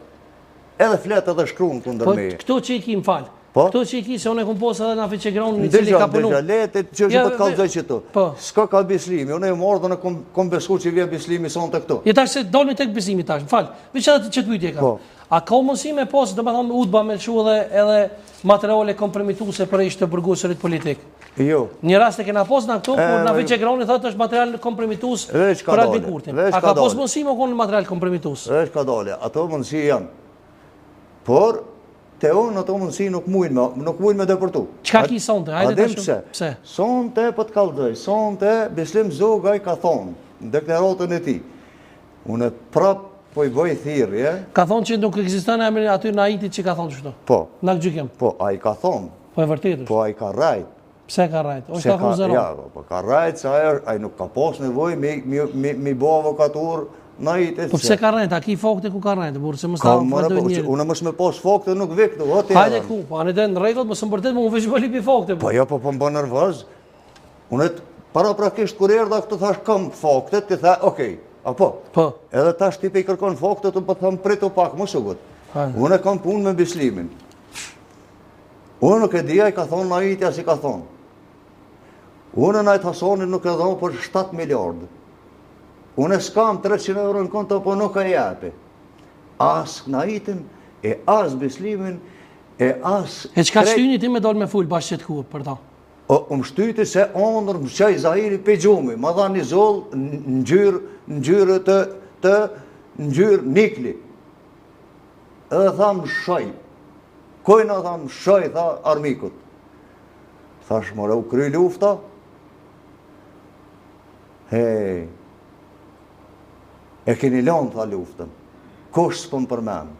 edhe flet edhe shkruan kundër po, meje. Po, këto që i ki, më fal, po? këto që i ki, se unë e kom pas edhe Nafi Çegranin, i cili ka punu. Ndëgjo, le të që po të kallzoj qëtu. Po. S'ka ka Bislimi, unë e marrë dhe në kom, kom besu që vjen Bislimi sonte këtu. Je tash se dolmi tek Bislimi tash, më fal, veç edhe qët pyetje kam. Po. A ka mundësi me pas, domethënë, UDB-a me lëshu edhe, edhe materiale kompromituese për ish të burgosurit politik? Jo. Një rast e kena pas në këto, kur Nafi Çegrani thotë është material kompromitues për Albin Kurtin. A ka pas mundësi me konë material kompromitues? Veç ka dale, ato mundësi janë. Por, te unë ato mundësi nuk mujnë me, nuk mujnë me depërtu. Çka ki sonte? Hajde ta pse? Pse? Sonte, po të kallzoj, sonte Bislim Zogaj ka thonë, në deklaratën e tij, unë prap po i bëj thirrje. Ka thonë që nuk ekziston emri aty Naitit që ka thonë qështu. Po. Në aktgjykim. Po, ai ka thonë. Po e vërtetë është. Po ai ka rrejt. Pse ka rrejt? Është ta zero. Ja, po, po ka rrejt se ai ai nuk ka pas nevojë me me me me bo avokatur Naitit. Po pse ka rrejt? A ki fakte ku ka rrejt? Burrë, se mos ta po, po, njeri. Unë mos me pas fakte nuk vi këtu, o ti. Hajde ku? Po anë në rregull, mos më bërtet, më veç bëli pi fakte. Po jo, po po më bën nervoz. Unë paraprakisht kur erdha këtu thash kam fakte, ti tha, okay. Apo? Po. Edhe tash ti po i kërkon fakte, unë po them pritu pak, mos u ngut. Unë kam punë me Bislimin. Unë nuk e di a i ka thonë Naiti a s'i ka thonë. Unë Nait Hasanin nuk e dhonë për 7 miliardë. Unë s'kam 300 euro në konto, po nuk e jepi. As Naitin, e as Bislimin, e as... E çka t'shtyni ti me dalë me fol bashkë qëtë kur për ta? O, më shtyti se ondër më çoi Zahiri pej gjumi, më dha një zollë ngjyrë, ngjyrë të, të ngjyrë nikli. Edhe tha mshoj. Kojna tha mshoj, tha armikut. Thash, more, u kry lufta? Hej, e keni lonë, tha luftën. Kush s'po më përmen?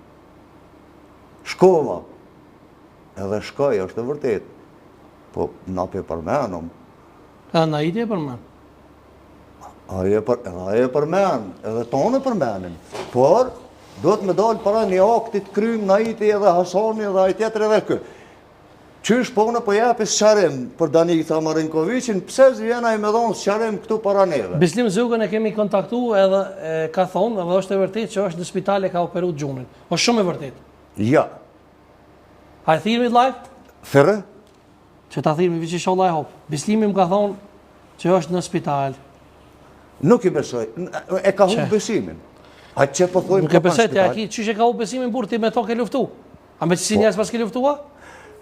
Shkova. Edhe shkoj, është e vërtet. Po, na pe përmenëm. Edhe Naiti e përmen. Ai e për, edhe ai e përmen, edhe tonë e përmenim. Por, duhet me dalë para një aktit krym Naiti edhe Hasani edhe ai tjetër edhe kë. Qysh po unë po jepi sqarim për Danica Marinkoviqin, pse s'vjen ai me dhonë sqarim këtu para neve? Bislim Zogën e kemi kontaktu edhe e, ka thonë edhe është e vërtetë që është në spital e ka operu gjunin. është shumë e vërtetë. Ja. A e thirrmi live? Thirre? Që ta thirrmi, veç inshallah e hop. Bislimi më ka thonë që është në spital. Nuk i besoj, e ka hup besimin. A që po thojmë Nuk e besoj, ti a ki, qysh e ka hup besimin burrë, ti me to ke luftu? A me qësi po. njerëz pas ke luftu a?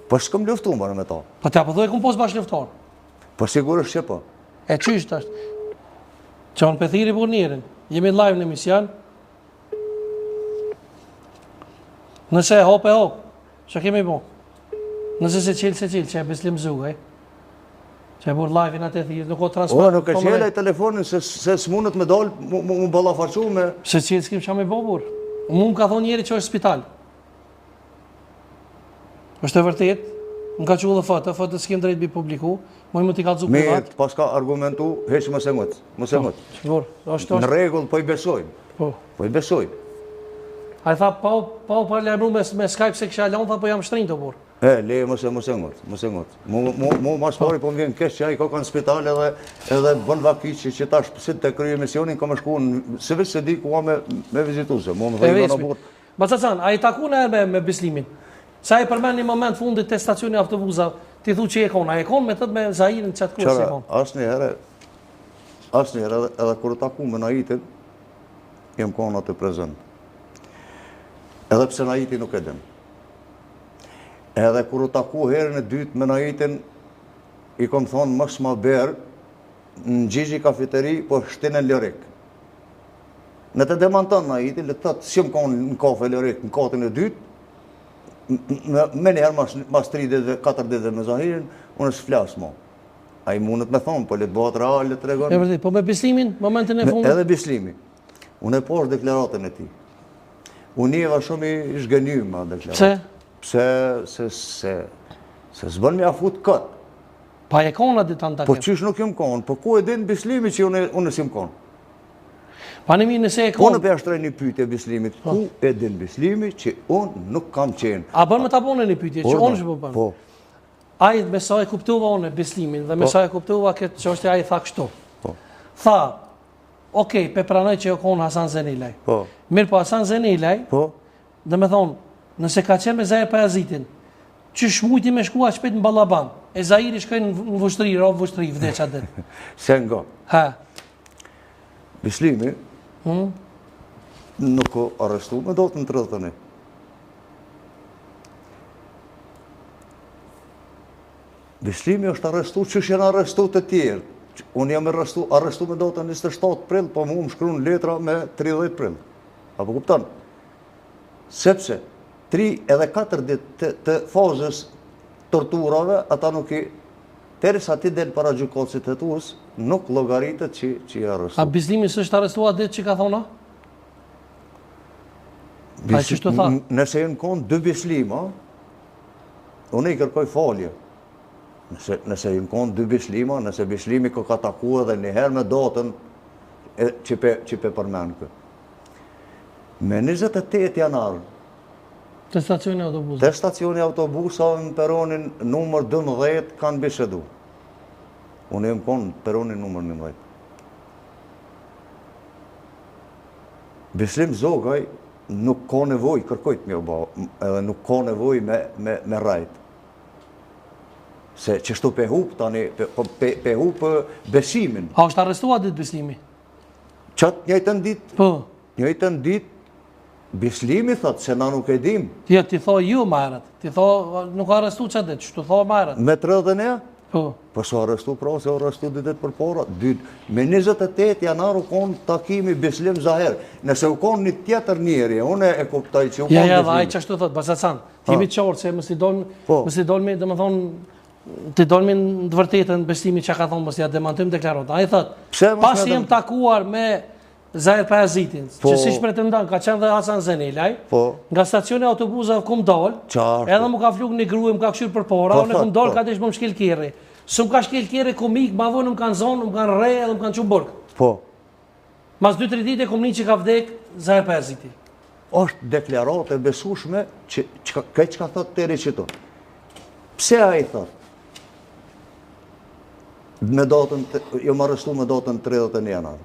Po s'kom luftu more me to. Po ti apo thoj kum pos bashkëluftar? Po sigurisht që po. E qysh tash? Që unë pe thirri burrë njerin. Jemi live në emision. Nëse e hop e hop. Që kemi bo? Nëse s'e çel, s'e çel, që e Bislim Zogaj. Që e burrë live-in atë e thirë, nuk o transport. O, nuk e çel ai telefonin se, se s'mundet me dalë, mu, mu, mu ballafaqu me... S'e çel, s'kim ça me bo, burrë. Mu më ka thonë njeri që është spital. është e vërtet, më ka çu dhe foto, foto s'kim drejt m'i publiku, më më t'i kallzu privat. Mirë, pas ka argumentu, heq mos e ngut, mos e po, ngut. Është, është. Në rregull, po i besojmë. Po. Po i besojmë. Ai tha, pa, pa u paralajmëru me, me Skype se kisha lënë, tha, po jam shtri o burrë. E, leje, mos e, mos e ngut, mos e ngut. Mu, mu, mu ma s'pari po më vjen keq që ai ka kanë spital edhe, edhe bën vaki që, që tash si të kryej emisionin, ka me shku në, se veç se di ku me, me vizitu se, mu më dhe i në burrë. Bacacan, a je taku njëherë me, me Bislimin? Sa e përmend një moment fundit te stacioni i autobusave, ti thu që je konë, a je konë me të me Zahirin që atë kohë si konë? Asnjëherë, asnjëherë, edhe, edhe kur u taku me Naitin, jem konë aty prezent. Edhe pse Naiti nuk e din. Edhe kur u taku herën e dytë me Naitin, i kom thonë mos ma bjer në Gjigji kafeteri, po shtine në Lorik. Në të demanton Naiti, le të thotë s'jom konë në kafe Lorik në katin e dytë, menjëherë mas, mas 3 ditëve, 4 ditëve me Zahirin, unë s'flas mo. Ai mundet me thonë, po le të bëhet real, le të tregon. E vërtet, po me Bislimin, momentin e fundit? Edhe Bislimi. Unë e pashë deklaratën e tij. Unë jeva shumë i zhgënjym me deklaratë. Pse? Pse, se, se, se s'bën me ia fut kot. Pa je konë atë ditë në takim? Po qysh nuk jom konë, po ku e din Bislimi që unë, unë s'jom konë? Pa në mirë nëse je konë... Unë po ia shtroj një pyetje Bislimit, po. ku e din Bislimi që unë nuk kam qenë? A bën me ta bo një pyetje, që unë që po bën? Po. Ai me sa e kuptova unë Bislimin dhe me po. sa e kuptova këtë çështje ai tha kështu. Po. Tha, Okej, pe pranoj që o konë Hasan Zenelaj. Po. Mirë po Hasan Zenelaj, po. Domethonë, nëse ka qenë me Zahir Pajazitin, qysh mujti me shku aq shpejt në Ballaban, e Zahiri shkoi në Vushtrri, ra Vushtrri, vdek atë ditë. Se ngo. Ha. Bislimi, hmm? nuk u arrestu me datën 31. Bislimi është arrestu, qysh janë arrestu të tjerë. Unë jam arrestu, arrestu me datën 27 prill, po mu më shkrun letra me 30 prill. A po kupton? Sepse, 3 edhe 4 ditë të, të fazës torturave, ata nuk i Derisa ti del para gjykatësit hetues, nuk llogaritet që, që je arrestu. A Bislimi s'është arrestu atë ditë që ka thonë? A qështu tha? Nëse janë konë dy Bislima, unë i kërkoj falje. Nëse, nëse janë konë dy Bislima, nëse Bislimi ka ka taku edhe një herë me datën e, që pe, që pe përmen kë. Me 28 janar, Te stacioni i autobusave. Te stacioni i autobusave në peronin numër 12 kanë bisedu. Unë jam konë në peronin numër 11. Bislim Zogaj nuk ka nevojë kërkujt me u ba, edhe nuk ka nevojë me, me, me rrejt. Se qështu pe hup tani, pe, po, pe, pe hup besimin. A është arrestu atë ditë Bislimi? Qatë njëjtën ditë? Po. Njëjtën ditë, Bislimi thot se na nuk e dim. Jo, ti tho ju ma herët. Ti tho nuk arrestu qatë ditë, qështu tho ma herët. Me 31? Po. Po s'u arrestu pra, se u arrestu dy ditë përpara. Dy, me 28 janar u konë takimi Bislim Zahir. Nëse u konë një tjetër njeri, unë e kuptoj që u konë ja, ja, Bislimi. Ja, ai qashtu thot, Bacacan, ti jemi qartë se mos i don, po. mos i don me, domethonë, të dolmi në të vërtetën Bislimi që ka thonë, mos ja demantojmë deklaratën. Ai thot, pasi jem takuar me Zahir Pajazitin, po, që siç pretendon, ka qenë dhe Hasan Zenelaj, po, nga stacioni i autobusave kum dal, edhe më ka fluk një grue, më ka kqyrë përpara, po, unë kum dal, po. ka desh më shkel kerri. S'më ka shkel kerri, kum ik, ma vonë më kanë zonë, më kanë rreh edhe më kanë çu n'burg. Po. Mas 2-3 dite kum ni që ka vdek Zahir Pajaziti. Është deklaratë e besueshme që çka këtë çka thot deri qitu. Pse ai thot? Me datën jam arrestu me datën 31 janar.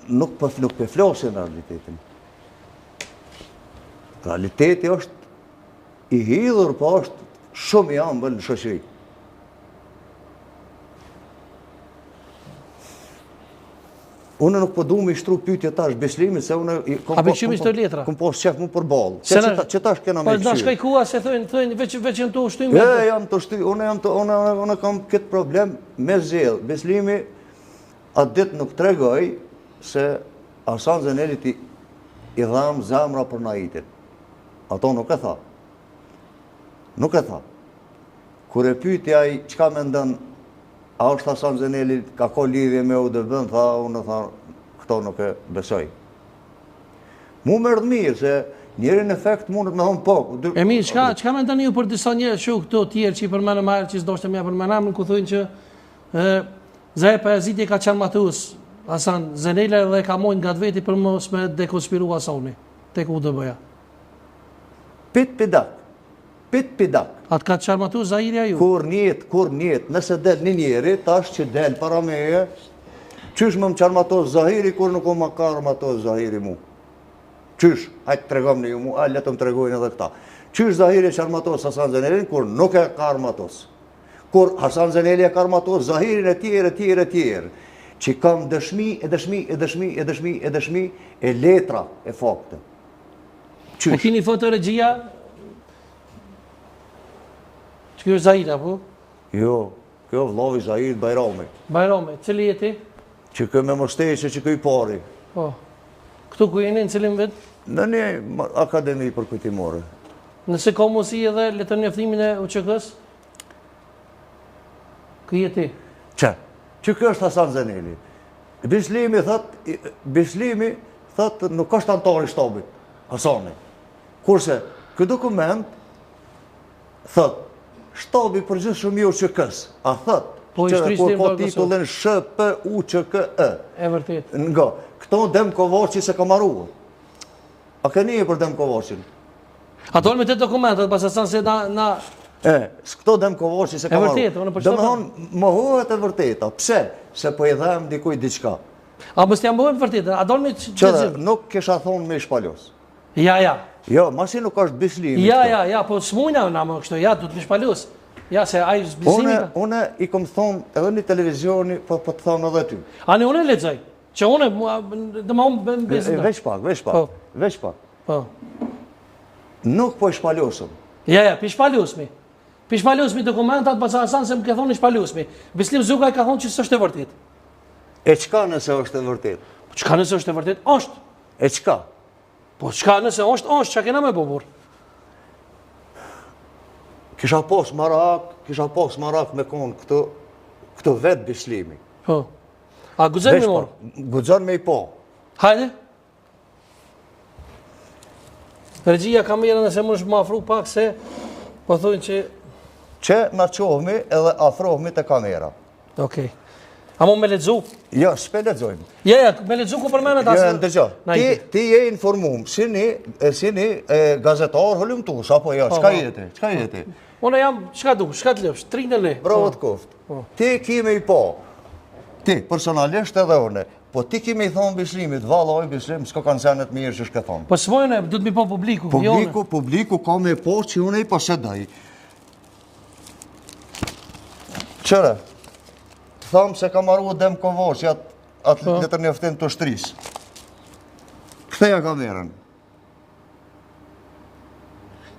Nuk po nuk po flasin realitetin. Realiteti është i hidhur, po është shumë i ambël në shoqëri. Unë nuk po du me i shtru pyetje tash Bislimit se unë i kom A po qymi këto letra? Kom pas qef mu përball. Që që, që tash kena me Po na shkoj kua se thonë thonë veç veç janë tu shty me. E jam tu shty, unë jam të unë unë kam këtë problem me zgjedh. Bislimi atë ditë nuk tregoi se Hasan Zenelit i, i dham zemra për Naitin. Ato nuk e tha. Nuk e tha. Kur e pyeti ai çka mendon A është Hasan Zeneli, ka ka lidhje me UDB-n, tha, unë tha, këto nuk e besoj. Mu më erdh mirë, se njeri në efekt mundet me thonë po. Dy... E mirë, çka, çka mendoni ju për disa njerëz që këto tjerë që i përmenë ma herët që s'doshte me ja përmenë emrin, ku thonë që e, Zahir Pajaziti ka qenë armatus. Hasan Zenelaj dhe e ka mojt ngat veti për mos me dekonspiru Hasani, tek UDB-ja. Pit pidak, pit pidak. A të ka çarmatu Zahiri a ju? Kur njet, kur njet, nëse del një njeri, tash që del para meje, qysh me më çarmatos Zahiri, kur nuk o më ka armatos Zahiri mu? Qysh, hajt tregomni ju mu, a le të më tregojnë edhe këta. Qysh Zahiri e çarmatos Hasan Zenelin, kur nuk e ka armatos. Kur Hasan Zeneli e ka armatos Zahirin e tjerë, e tjerë, e tjerë. Që kam dëshmi, e dëshmi, e dëshmi, e dëshmi, e dëshmi, e letra, e fakte. Qysh? E kini foto regjia? Që kjo është Zahiri, apo? Jo, kjo vllavi i Zahirit Bajrami. Bajrami, cili je ti? Që kë me musteqe që kë i pari. Po. Këtu ku jeni në cilin vit? Në një akademi përkujtimore. Nëse ka mundësi edhe letërnjoftimin e UÇK-s? Kë je ti? Që? Që kë është Hasan Zeneli? Bislimi, thot, Bislimi, thot, nuk është anëtar i shtabit, Hasani. Kurse, ky dokument, Thot, shtabi i përgjithshëm i UÇK-s, a thot, po, që dhe kur po titullin SHPUÇKE. E vërtet. Nga, këto Dem Kovaçi s'e ka maru. A ke ni për Dem Kovaçin? A do me të dokumentet, pas e se na... na... E, këto Dem Kovaçi s'e ka maru. E vërtet, unë për që Domethonë, mohohet e vërteta. Pse? Se po i dhem dikuj diçka. A mos t'ja mohojmë vërtetën, a do me që... Që nuk kisha thonë me i shpalos. Ja, ja. Jo, masi nuk është Bislimi. Ja, ja, ja, po s'mujna na më kështu, ja, du të më shpalos. Ja, se ai është Bislimi. Unë, unë i kom thonë edhe një televizioni, po, po të thonë edhe ty. Ani, unë e lexoj. Që unë, dhe ma unë bëmë besë. Veç pak, veç pak, po. veç pak. Po. Nuk po i shpalosëm. Ja, ja, pi shpalosmi. Pi shpalosmi dokumentat, baca Hasan se më ke thonë i shpalosmi. Bislim Zugaj ka thonë që s'është e vërtet. E çka nëse është e vërtet? Po çka nëse është e vërtet? Është. E çka? Po çka nëse është, është, çka kena me bo burrë? Kisha pos marak, kisha pos marak me konë këtu, këtu vetë Bislimi. Po. A guxon me marrë? Guxon me i po. Hajde. Regjia kamerën nëse mundesh me afru pak se po thonë që Që na çohmi edhe afrohmi te kamera. Okej. A mu me lexu? Jo, s'pe lexojmë. Ja, ja, me lexu ku përmendet asë... Jo, ndëgjo. Ti, ti je informum, si një, si një e, gazetar hulumtus, apo jo, po, çka po. je ti? Çka je ti? Unë jam, çka du, çka të lëpsh, tri në ne. Bravo të koft. Po. Ti ki me i po. Ti, personalisht edhe une. Po ti ki me i thonë Bislimit, valla oj Bislim, s'ka kanë senet mirë që shke thonë. Po s'mojnë, du të mi po publiku. Jo publiku, publiku ka me po që une i posedoj. Qëre, të thamë se ka maru Dem Kovaçi atë at po. letërnjoftim të ushtrisë. Ktheja kamerën.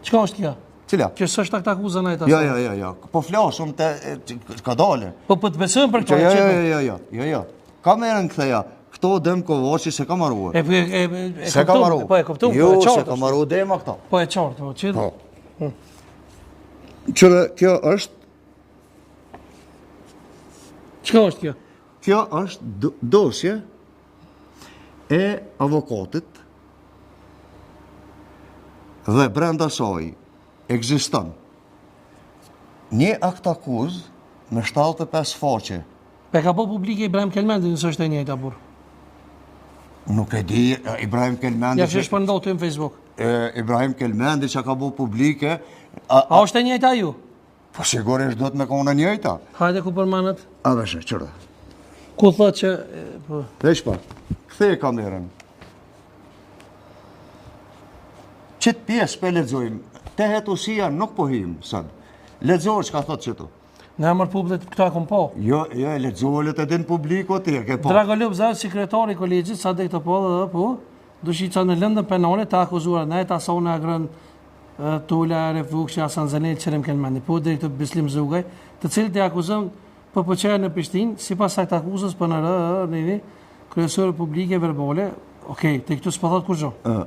Çka është kjo? Cila? Kjo s'është aktakuza në Jo, jo, jo, jo. Po flasëm të ka dale. Po po të besojmë për këtë. Jo, jo, jo, jo, jo, jo. Kamerën ktheja. Këto Dem Kovaçi s'e ka maru. E, e, e, e, s'e ka maru. Po e kuptum, jo, po e qartë. Jo, s'e ka maru Dema këto. Po e qartë, po qëtë. Po. Hm. Qëre, kjo është... Çka është kjo? Kjo është dosje e avokatit dhe brenda saj ekziston një aktakuzë me 75 faqe. E ka bo publike Ibrahim Kelmendi nëse është e njëjta burrë. Nuk e di, Ibrahim Kelmendi... Ja që është përndo të në Facebook. E, Ibrahim Kelmendi që ka bo publike... A, a është e njëjta ju? Po sigurisht duhet me konë e njëjta. Hajde ku përmendet? A veshe, qëre. Ku thot që... Po. Veç pa, ktheje kamerën. Qëtë pjesë pe lexojmë, te hetusia nuk po him, sot. Lexo çka thot qëtu. Në emër publik këta e kom po. Jo, jo, e lexo le të din publiku ti e ke po. Dragolub Zaev sekretari i kolegjit Sadik Topalli dhe po, Dushica në lëndën penale të akuzuar Nait Hasani Agron Tula, Arif Vukshi, Hasan Zenel, Qerim Kelmendi, po deri këtu Bislim Zugaj, të cilët i akuzon PPÇ në Prishtinë, sipas aktakuzës PNR, neni, kryesore publike verbale, okej, te këtu s'po thot kurgjo. Ë.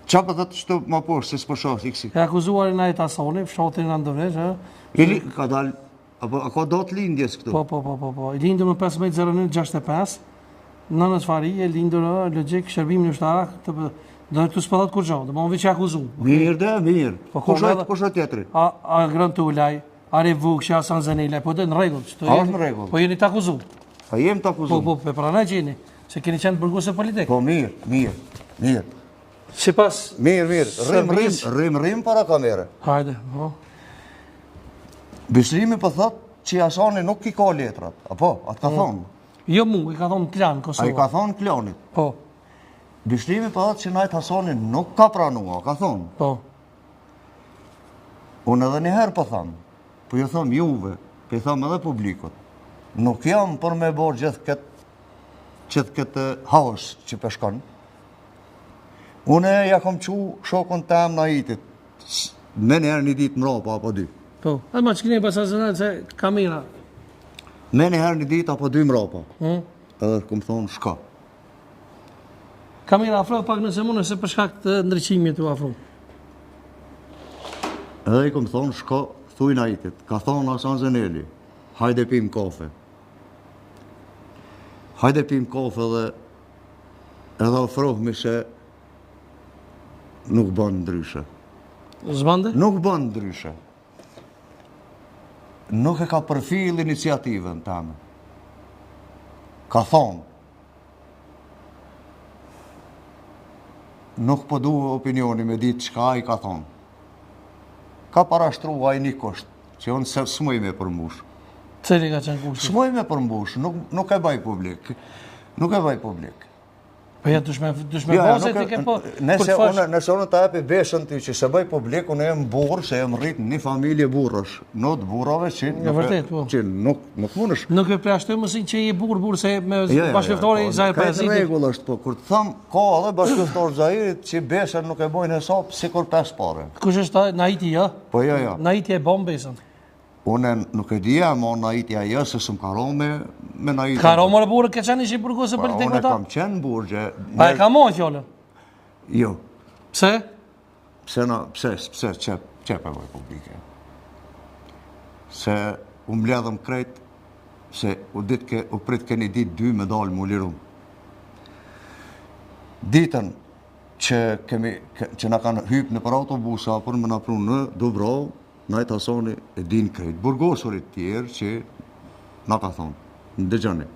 Qa po thot qëtu më poshtë, se s'po shoh fiksi. E akuzuari Nait Hasani, fshatin Randovnesh, ë. I li, ka dal, apo a ka datë lindjes këtu? Po, po, po, po, po. I lindur më 15.09.65, nënës Farije, lindur ë, logjik, shërbimin ushtarak, të do të këtu s'po thot kurgjo, do më veç i akuzu. Mirë dhe, mirë. Po, kush është, kush është tjetri? A, Agron Tulaj, Arif Vukshi, Hasan Zenelaj, po dhe në rregull, që A është në rregull? Po jeni të akuzu. A jem të akuzu? Po, po, po, pranaj që jeni. Se keni qenë të burgosur politik. Po mirë, mirë, mirë. Sipas Mirë, mirë, rrim, rrim, rrim, rrim para kamere. Hajde, po. Bislimi po thot që Hasani nuk i ka letrat, apo, a të ka mm. thonë? Jo mu, i ka thonë Klan Kosova. A i ka thonë Klanit? Po. Bislimi po thot që Nait Hasani nuk ka pranua, ka thonë? Po. Unë edhe një herë po tham, po ju tham juve, po i tham edhe publikut. Nuk jam për me bo gjithë këtë gjithë këtë haos që po shkon. Unë ja kom çu shokun tem Naitit, menjëherë një ditë mrapa apo dy. Po, e ma që këne pas asë se kamera. Menjëherë një ditë apo dy mrapa. Hmm? Edhe kom thonë shko. Kamera afro pak nëse mund, nëse për shkak të ndriçimit u afro. Edhe i kom thonë shko thuj Naitit, ka thonë Hasan Zeneli, hajde pim kafe. Hajde pim kafe dhe edhe afrohmi se nuk bën ndryshe. S'bën? Nuk bën ndryshe. Nuk e ka përfill iniciativën teme. Ka thonë, Nuk po du opinioni me ditë çka ai ka thonë. Ka parashtru ai një kusht, që unë se s'muj me përmbush. Cili ka qenë kushti? S'muj me përmbush, nuk, nuk e baj publik. Nuk e baj publik. Po ja, dush me, dush me jo, jo, se ti ke po... Nëse unë, nëse unë ta jepi besën ty që s'e bëj publik, unë jam burrë, se jam rrit një familje burrësh, në të burrave që nuk, vërtet, po. që nuk, nuk mundesh. Nuk e përjashtoj mësin që je burrë, burrë, se me jo, jo, bashkëluftori po, Zahir Pajazitit. Ka rregull është, po, kur të tham, ka edhe bashkëluftor Zahirit që besën nuk e bojnë hesap, sikur pes pare. Kush është Naiti, jo? Po, jo, jo. Naiti e bon besën. Unë nuk e di a mo Naiti a jo, se s'më ka ra me, me Naitin. Ka ra more burrë, ke qenë ish i burgosur po, politik me ta? Unë kam qenë në burgje. Pa e ka mo fjallën? Jo. Pse? Pse, na, pse, pse, qe, qe pe boj publike? Se u mbledhëm krejt, se u, dit ke, u prit ke një ditë dy me dalë mu liru. Ditën që, kemi, që na kanë hypë nëpër autobusa për me na pru në Dubrovë, Nait Hasani e din krejt burgosurit tjerë që na ka thonë, ndëgjoni,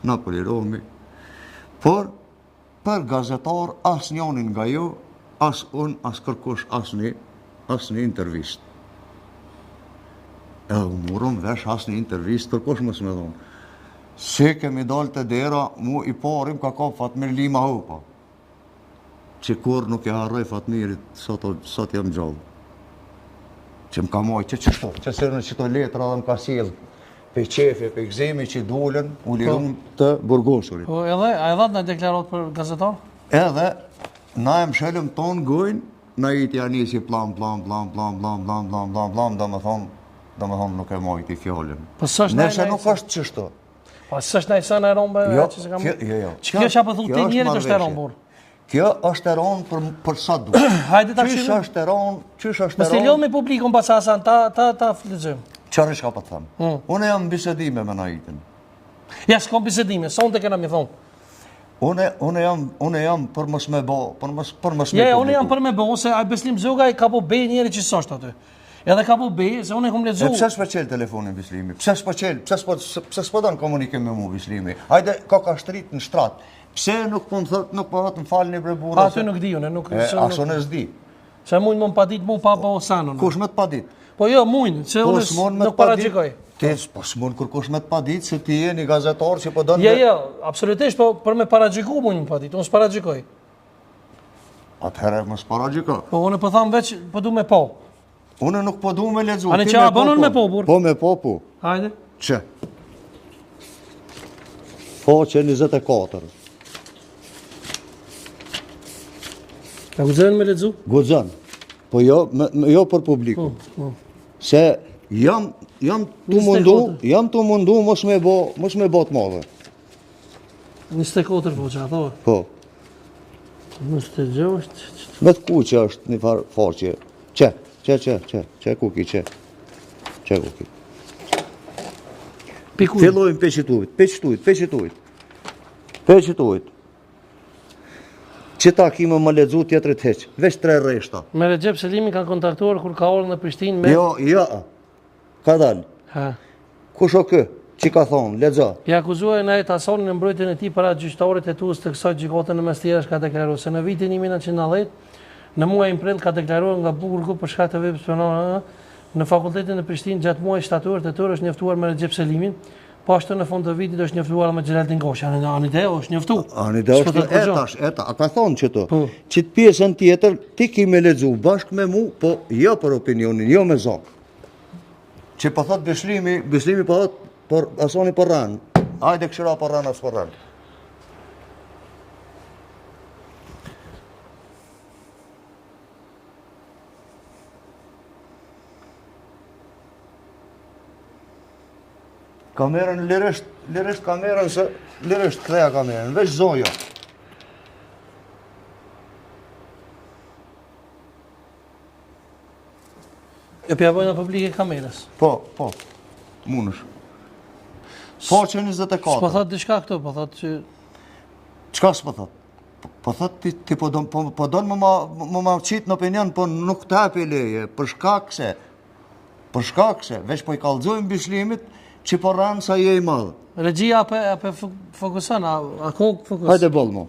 na po lirohemi, por për gazetar asnjonin nga ju, as unë, as kërkush, asnjë, asnjë intervistë. Edhe u murëm vesh asnjë intervistë, kërkush mos me dhonë. Se kemi dalë te dera, mu i pari m'ka kap Fatmir Lima Hopa. Që kurrë nuk e harroj Fatmirit, sot, sot jam gjallë. Që më ka majtë, që qështu, që se në qëto letra dhe më ka sjellë, pe qefi, pe gëzimi që dulën, u lirun po. të burgosurit. Po edhe, a e dhatë në deklaratë për gazetar? Edhe, na e mshelëm tonë gojnë, Naiti ja nisi pllam, pllam, pllam, pllam, pllam, pllam, pllam, pllam, pllam, do me thonë, do me thonë nuk e majti fjallën. Po s'është Nëse nuk është qështu, Po s'është naj sen e ronë be, jo, që se kam... Jo, jo. Që kjo që po thu ti njerit është e ronë, burrë? Kjo është e ronë për, për sa du. Hajde ta Qysh është e ronë, qysh është e ronë... Mos e lodh me publikun pas Hasan, ta, ta, ta lexojmë. Qarë çka po të them? Hmm. Unë jam bisedime me Naitin. Ja, s'kom bisedime, sonte kena mi thonë. Unë, unë jam, unë jam për mos me bo, për mos, për mos me Ja, unë jam për me bo, se ai Beslim Zogaj ka bo be njeri që s'është aty. Edhe ka bo be, se unë e kom lexu. E pse s'po çel telefonin Bislimi? Pse s'po çel? Pse s'po pse s'po don komunikim me mua Bislimi? Hajde ka ka shtrit në shtrat. Pse nuk po më thot, nuk po thot më falni bre burra? Aty nuk di unë, nuk e, as unë s'di. Se mujnë më padit mu pa po sanën. Kush me të padit? Po jo, mujnë, se po, unë nuk paragjykoj. Ti po s'mund kërkush me të padit se ti je një gazetar që po don Jo, jo, absolutisht, po për me paragjyku mujnë më padit, unë s'paragjykoj. Atëherë mos paragjyko. Po unë po tham veç po du me po. Unë nuk po du me lexu. A ne çka bënon me po burr? Po me po po. Hajde. Çe. Faqe 24. A guxon me lexu? Guxon. Po jo, me, jo për publikun. Po, po. Se jam jam tu mundu, jam tu mundu mos me bo, mos me bo të madhe. 24 po, që a thua? Po. 26. Me të kuqe është një farë faqe. Qe, qe, qe, qe, qe ku ki, qe. Qe ku ki. Piku. Fillojmë pe qëtujt, pe qëtujt, pe qëtujt. Pe qëtujt. Qëta ki me më lexu tjetrit hiç, veç tre rreshta. Me Rexhep Selimin kanë kontaktuar kur ka ardhur në Prishtinë me Jo, jo. Ka dalë. Ha. Kush o kë? Që ka thonë, lexo. I akuzuari Nait Hasani në mbrojtjen e tij para gjyqtarit hetues të kësaj gjykate në mes tjerash ka deklaruar se në vitin 1990, në muajin prill ka deklaruar nga burgu për shkak të veprës penale në fakultetin e Prishtinë gjatë muajit shtator tetor është njoftuar me Rexhep Selimin, po ashtu në fund të vitit është njoftuar me Xhelaldin Gosha, në ani de është njoftu. Ani de është e tash, e ta, a ka thonë qëto? Po. Qit pjesën tjetër ti ki me lexu bashkë me mu, po jo për opinionin, jo me zo. Që po thot Bislimi, Bislimi po thot, por Hasani po rren. Hajde kqyre po rren, a s'po rren. Kamerën lirisht, lirisht kamerën se lirisht ktheja kamerën, veç zo jo. E pja bojna publike kamerës. Po, po, munësh. Po që 24. S'po thot diçka këto, po thot që... Çka s'po thot? Po, po thot ti, ti po don, po, po don më ma, më ma qitë në opinion, po nuk të hapi leje, për shkak se, për shkak se, veç po i kallxojmë Bislimit, që po rren sa je i madh. Regjia apo apo fokuson, a, a ko fokus? Hajde boll mo.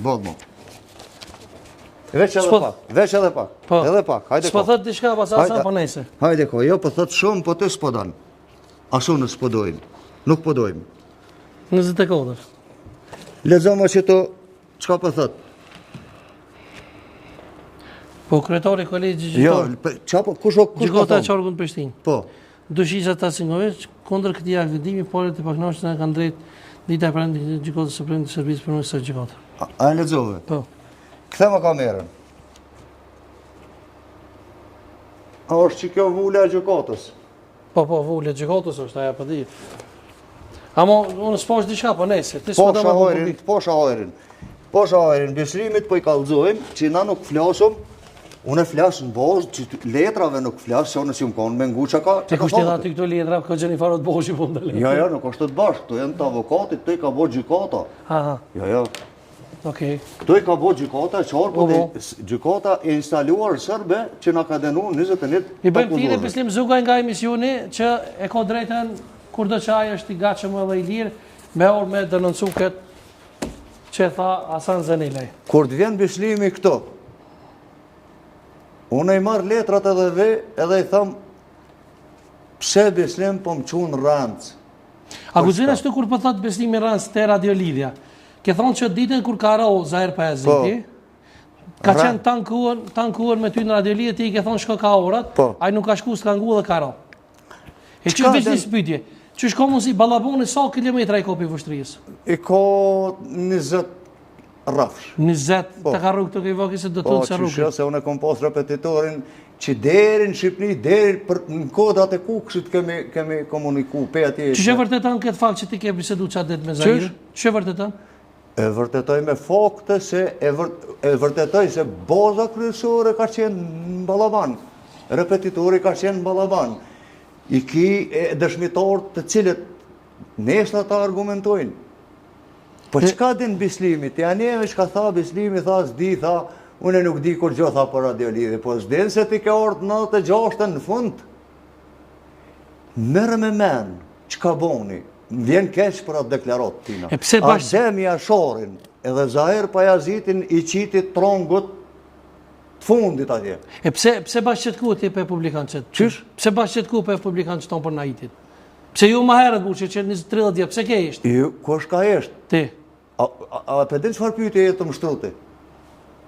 Boll mo. Veç edhe pak, veç edhe pak, po. edhe pak, hajde ko. S'po thot diçka, pas asa, po nejse. Hajde ko, jo, po thot shumë, po ti s'po don. As unë s'po dojmë, nuk po dojmë. 24. Lexoma qëto, çka po thot? Po, kryetari i kolegjit jo, gjyqtar. Jo, qa po, kush o, kush po Gjykata e qarkut në Prishtinë. Po. Dushica Tasinkoviq, kundër këtij aktvendimi, palët e pakënaqura kanë drejt dita e pranimit të Gjykatës Supreme të Serbisë përmes kësaj gjykate. A, a e lexove? Po. Kthema kamerën. A është që kjo vula e gjykatës? Po, po, vula e gjykatës është, aja po di. Amo, unë s'po është diçka, po nejse, ti s'po do me publik. Po shahajrin, po shahajrin, Bislimit po i kallxojmë, që na nuk flasëm, unë e flas në bazë, që letrave nuk flas, se unë si më konë me ngu që ka... Ti kush t'i dha ty këto letra, ka gjeni farë të boshi po ndale. Jo, jo, nuk është të bash, këto janë të avokatit, këto i ka bo gjykata. Aha. Jo, jo. Okej. Këto i ka bo gjykata e qarkut, Po, po. gjykata e instaluar serbe që na ka dënu 21 I bëjmë thirrje Bislim Zugaj nga emisioni që e ka drejtën kurdo që ai është i gatshëm edhe i lirë me orë me denoncu këtë që tha Hasan Zenelaj. Kur të vjen Bislimi këto, unë i marr letrat edhe ve, edhe i tham, pse Bislim po më qun rrenc? A guxojna ashtu kur po thot Bislimi rrenc te radiolidhja? Ke thonë që ditën kur ka ra Zahir Pajaziti, po. ka qenë tanë kohën, tanë kohën me ty në radiolidhje, ti i ke thonë shko ka orat, po. ai nuk ka shku, s'ka ngu dhe ka ra. E që veç një pyetje, qysh ka mundësi Ballabani sa kilometra i ka prej Vushtrrisë? I ka 20 rrafsh. 20, po. të ka rrugë të kej vaki se do të të se rrugë. Po, që se unë e kom pas repetitorin, që deri në Shqipni, deri për në kodrat e Kukësit kemi, kemi komuniku, pe atje. Qysh e vërteton këtë fakt që ti ke bisedu qatë ditë me Zahirin? Qysh e vërteton? E vërtetoj me fakte se e, vër, e vërtetoj se baza kryesore ka qenë në Ballaban. Repetitori ka qenë në Ballaban. I ki dëshmitarë të cilët nesër ata argumentojnë. Po çka din Bislimi? Ti aneve çka tha Bislimi, tha s'di, tha, unë nuk di kurgjo, tha për radiolidhje, po s'din se ti ke ardhë 96 në fund. Merre me men, çka boni, më vjen keq për atë deklaratë tina. E pse bash... Adem Jasharin edhe Zahir Pajazitin i qiti trangut të fundit atje. E pse, pse bash qët kohë ti pe publikon qët? Qysh? Pse bash qët kohë pe publikon qëton për Naitit? Pse ju ma herët, bu, që që 30 vjet, pse ke hesht? Ju, ku është ka hesht? Ti. A, a, a pe din çfarë pyetje je tu më shtru ti?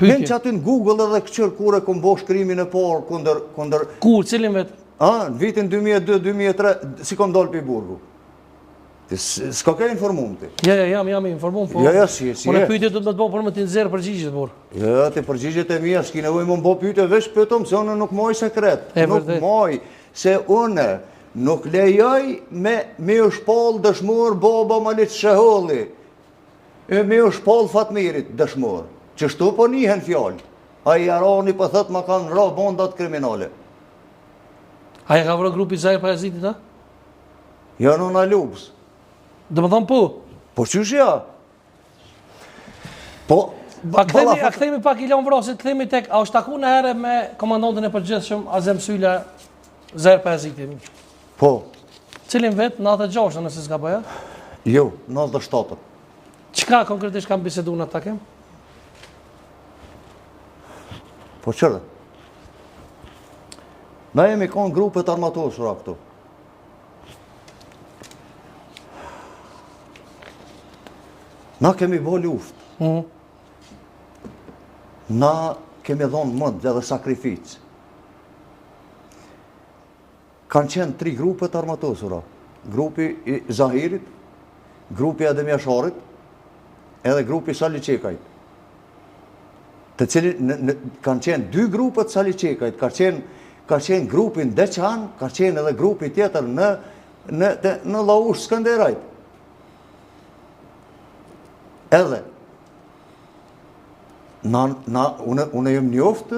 Pyetje. Hin qaty në Google edhe këqyr kur e kom bo shkrimin e parë kundër kundër Kur, cilin vit? A, në vitin 2002-2003, si kom dalë prej burgu. Ti s'ka ke informum ti. Ja, ja, jam, jam i informum, po. Ja, ja, si, si. Unë pyetje do të më të bo për me t'i nxjerr përgjigjet, por. Ja, ja, ti përgjigjet e mia s'ki nevojë më bo pyetje, veç pyetëm se unë nuk maj sekret. E nuk maj se unë nuk lejoj me me u shpall dëshmor baba Maliq Sheholli. E me u shpall Fatmirit dëshmor. Qështu po nihen fjalë. Ai Jarani po thot ma kanë vra bandat kriminale. A e ka vra grupi Zahir Pajazitit, a? Ja nona lubës. Domethonë po? Po qysh ja? Po, A kthemi, a kthemi pak i lëmë vrasjet, kthemi tek, a është taku najherë me komandantin e përgjithshëm Azem Syla Zahir Pajaziti? Po. Cilin vit? 96 nëse s'gaboj, a? Jo, 97. Çka konkretisht kanë bisedu në takim? Po qërë? Na jemi konë grupe të armatosura këtu. Na kemi bo luftë. Mm. Na kemi dhonë mund edhe sakrificë. Kanë qenë tri grupe të armatosura. Grupi i Zahirit, grupi i Adem Jasharit, edhe grupi i Sali Çekajt. Të cilin në, në, kanë qenë dy grupe të Sali Çekajt, ka qenë ka qenë grupi në Deçan, ka qenë edhe grupi tjetër në në në, në Llaushë Skënderajt. Edhe Na, na, unë, unë jam njoftë,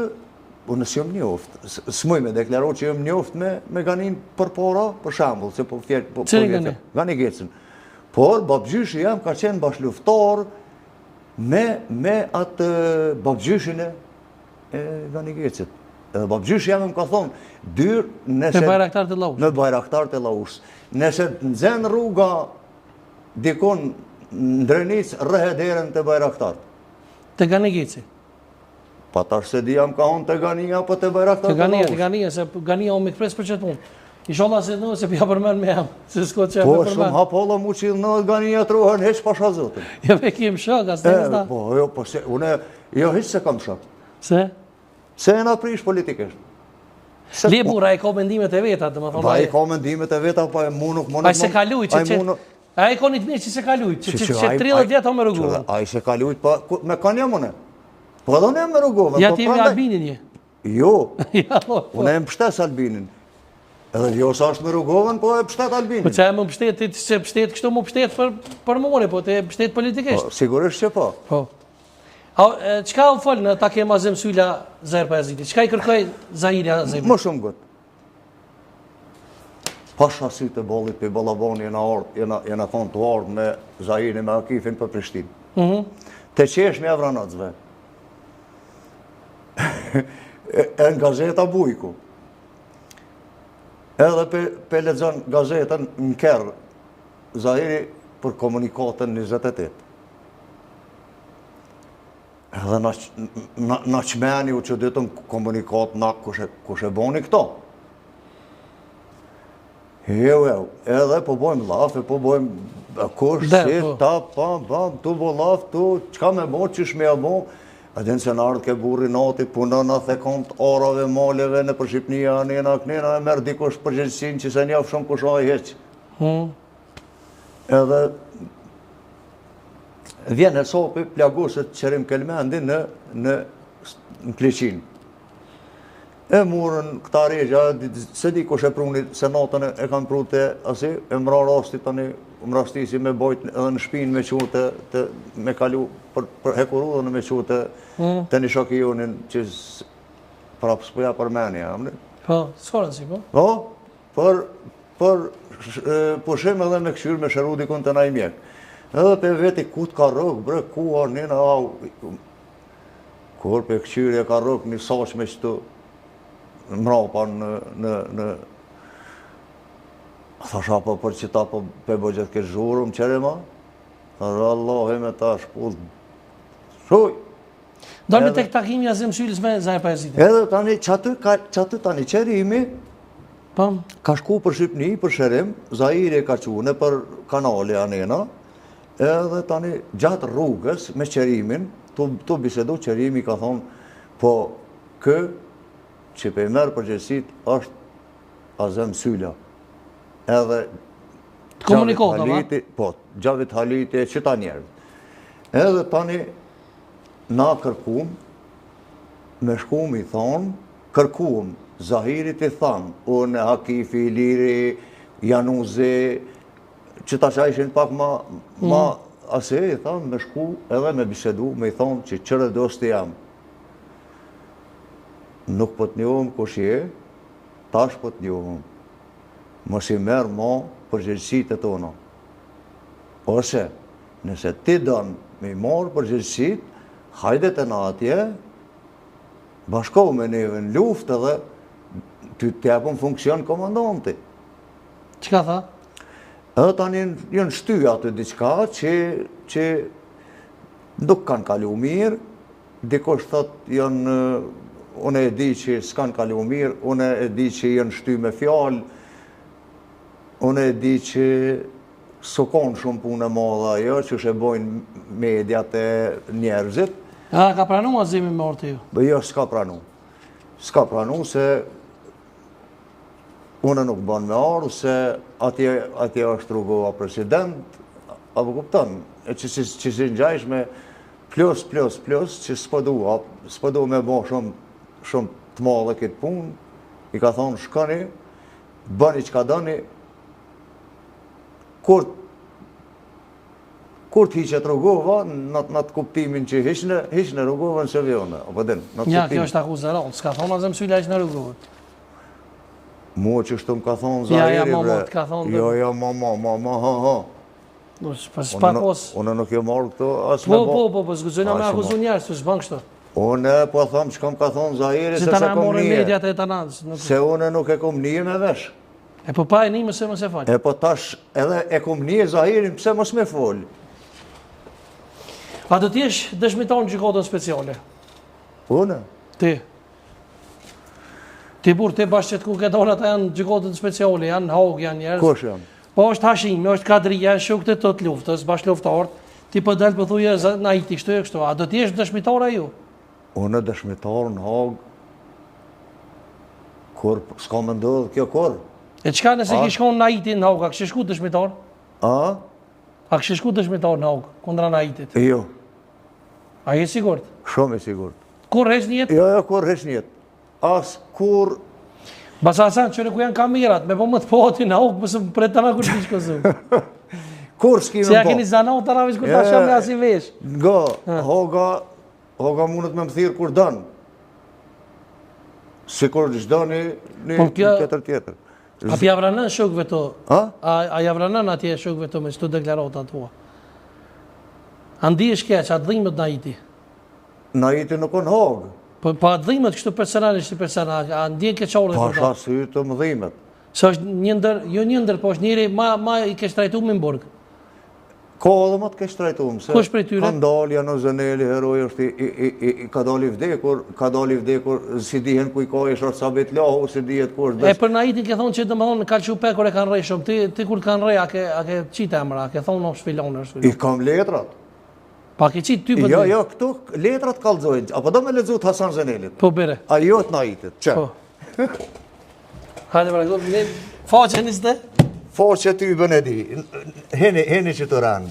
unë s'jam njoftë, s'muj me deklaru që jam njoftë me, me Ganin përpara, për shembull, se po fjet, po, po Gani? Gani Gecën. Por, babgjyshi jem ka qenë bashkëluftar me, me atë babgjyshin e, e Gani Gecit. Edhe babgjyshi jem më ka thonë, dyrë, nëse... Me bajraktarët e Llaushës. Me bajraktarët e Llaushës. Nëse të nxen rruga dikun në Drenicë, rrehe derën te bajraktarët. Te Gani Geci. Pa tash s'e di a m'ka thonë te Gania, apo te bajraktarët Te Gania, te Gania, se Gania o mikpritës për qëtë punë. Inshallah se në, se pja përmen me jam, se s'ko që po, përmen. Po, shumë hapolla mu që në Gania të ruhen, hiç pasha zotin. Jo, me kem shok, asë të në Po, jo, po, se, une, jo, hiç s'e kam shok. Se? Se e na prish politikisht. Se Le burra, ai ka mendimet e veta, domethënë. Pa, ai ka mendimet e veta, pa e mu nuk më... Ai s'e ka lujt, që që... Ai ka një të mirë që s'e ka lujt, që që që 30 vjet o me Rugovën. Ai s'e ka lujt, pa, me kanë jam unë? Po edhe unë jam me Rugovën. Ja po ti me Albinin një? Jo, po, po. unë e mbështes Albinin. Edhe jo sa është me Rugovën, po e mbështet Albinin. Po që e më mbështet, ti s'e mbështet, kështu më mbështet për, për more, po të mbështet politikisht. Po, sigurisht që po. Po. A, çka u fol në takim Azem Syla Zahir Pajaziti? Çka i kërkoi Zahiri Azemit? Më shumë gut. Pasha sytë e bollit për Ballabani jena ardhë, jena, jena konë tu ardhë me Zahirin me Akifin për Prishtinë. Mm -hmm. Te çeshmja e Vranocëve. e, e në gazeta Bujku. Edhe pe, pe lexon gazetën në kerr Zahiri për komunikatën 28. Edhe na, na, na çmeni u çuditëm komunikatë na kush e, kush e boni këto. Jo, jo, edhe po bojmë llafe, po bojmë kush, si, po. ta, pa, pa, tu bo llaf, tu, çka me bo, qysh me ja bo, a din se na ardhë ke burri nati, punon anekënd arave, maleve, nëpër Shqipnia, nena, knena, e merr dikush përgjegjësinë që s'e njoh shumë kush a i hiç. Hmm. Edhe vjen hesapi plagoset Qerim Kelmendi në, në, në Kliqinë. E murën këta rexha, s'e di kush e pruni, se natën e kanë pru të asi, e mra rasti tani, më rastisi me bojt edhe në shpinë me qu të, të me kalu për, për hekurudhën me qu të, mm. të një shok i jonin që prapë s'po ja përmeni, a Po, s'ka rëndësi, po? Po, Për, për pushim edhe me këqyrë me shëru dikun te naj mjek. Edhe pe veti ku të ka rrok, bre, ku a nina, a... Kur pe këqyrë e ka rrok një saç me qëtu mrapa në, në, në... Thasha po për qëta po pe bo gjithë këtë zhurmë, qëre ma? Thasha Allahi me ta shpull. Shuj! Dalmi tek takimi i Azem Sylës me Zahir Pajazitin. Edhe tani, qaty, ka, qaty tani, Qerimi, po. ka shku për Shqipni, për shërim, Zahiri e ka qu nëpër kanale anena, edhe tani, gjatë rrugës me Qerimin, tu, tu bisedu, Qerimi ka thonë, po, kë që pe merr përgjegjësitë është Azem Syla. Edhe Komunikata, Haliti, po, Xhavit Haliti e qëta njerëz. Edhe tani, Na kërkum, me shku mi thonë, kërkum, Zahirit i thamë, unë, Hakifi, Iliri, Januzi, qëta që ishin pak ma, ma mm. ase i thamë, me shku edhe me bisedu, me i thonë që qëre dosti jam. Nuk po të njohëm kush je, tash po të njohëm. Mos i merr mo përgjegjësitë e tona. Ose, Nëse ti don me i marrë përgjegjësitë, hajde te na atje, bashkohu me neve në luftë edhe ty të japëm funksion komandanti. Çka tha? Edhe tani janë shty aty diçka që, që nuk kanë kalu mirë, dikush thot janë, unë e di që s'kanë kalu mirë, unë e di që janë shty me fjalë, unë e di që s'u konë shumë punë e madhe ajo, që e bojnë mediat e njerëzit. A, ka pranu Azemi me ardh te ju? Jo, s'ka pranu. S'ka pranu se Unë nuk ban me ardhë se atje, atje është Rugova president, a po kupton, e që si, që si ngjajshme, plus, plus, plus, që s'po du, s'po du me bo shumë, shumë të madhe këtë punë, i ka thonë shkoni, bëni çka doni, kur Kur të hiqet Rugova, në atë kuptimin që hiqne, hiqne Rugovën se vjone, apo din, në atë Ja, kjo është akuzë e rëndë, s'ka thonë Azem Syla hiqne Rugovën. Mua qështu më ka thonë Zahiri, ja, ja, ma, ma, të ka thonë. Jo, jo, ma, ma, ma, ma, ha, ha. Po, s'pa kos. Unë nuk jam marrë këto, as me po. Po, po, po, s'guxojna me akuzu njerëz, të s'ban kështu. Unë po them çka më ka thonë Zahiri, se s'e kom nije. Se unë nuk e kom nije me vesh. E po pa e një mëse mos e fol. E po tash edhe e kom nije Zahirin, pse mos me fol? A do t'jesh dëshmitar në gjykatën speciale? Unë? Ti. Ti burrë, ti bashkë që të ku ke dalë ata janë gjykatën speciale, janë në Hagë, janë njerëz. Kush janë? Po është Hashimi, është Kadria, janë shokët e tu të luftës, bashkëluftëtarët. Ti po del po thuje Naiti kështu e kështu. A do t'jesh dëshmitar a jo? Unë dëshmitar në Hagë, kur, s'ka me ndodhë kjo kur. E çka nëse kish kon Naiti në Hagë, a kishe shku dëshmitar? A? A kishe shku dëshmitar në Hagë, kundra Naitit? Jo. A je sigurt? Shumë i sigurt. Kurrë hiç n'jetë? Jo, jo, kurrë hiç n'jetë. As kurrë... Basa Hasan, qyre ku janë kamerat, me po më të poti në Hagë, mësë më pret të në kur të ishë këzu. Kurrë s'ki me po. Se ja keni zanat të në vishë kur ta shumë në asi vesh. Nga, Haga, Haga mundet me më thirrë kur don. Sikur çdo një, një, po kjo, tjetër tjetër. A p'ja pranon shokëve tu? A? A, a ja pranon atje shokëve tu me qëto deklarata tua? A ndihesh keq, a të dhimet Naiti? Naiti nuk o n'Hagë. Po, po a të dhimet kështu personalisht si person, a, a ndjen keqardhje për ta? Pasha sytë më dhimet. Se është një ndër, jo një ndër, po është njeri ma, ma i keqtrajtum në burg. Ka edhe më të keqtrajtum, se Kush prej tyre? Kanë dalë, Januz Zeneli, heroi është i, i, i, i, i ka dalë i vdekur, ka dalë i vdekur, s'i dihen ku i ka eshtrat Sabit Lahu, s'i dihet ku është E për Naitin ke thonë që domethënë ka lëshu pe kur e kanë rreh shumë. Ti ti kur të kanë rreh, a ke a ke qit emra, a ke thonë është filon, është filon. I kam letrat. Pa ke qit ty po. Jo, jo, këtu letrat kallzojnë. Apo do me lexu të Hasan Zenelit? Po bere. A jo të Naitit, që? Po. Hajde pra, këtu ne faqe 20. Faqe ty bën e di. Heni, heni që të ranë.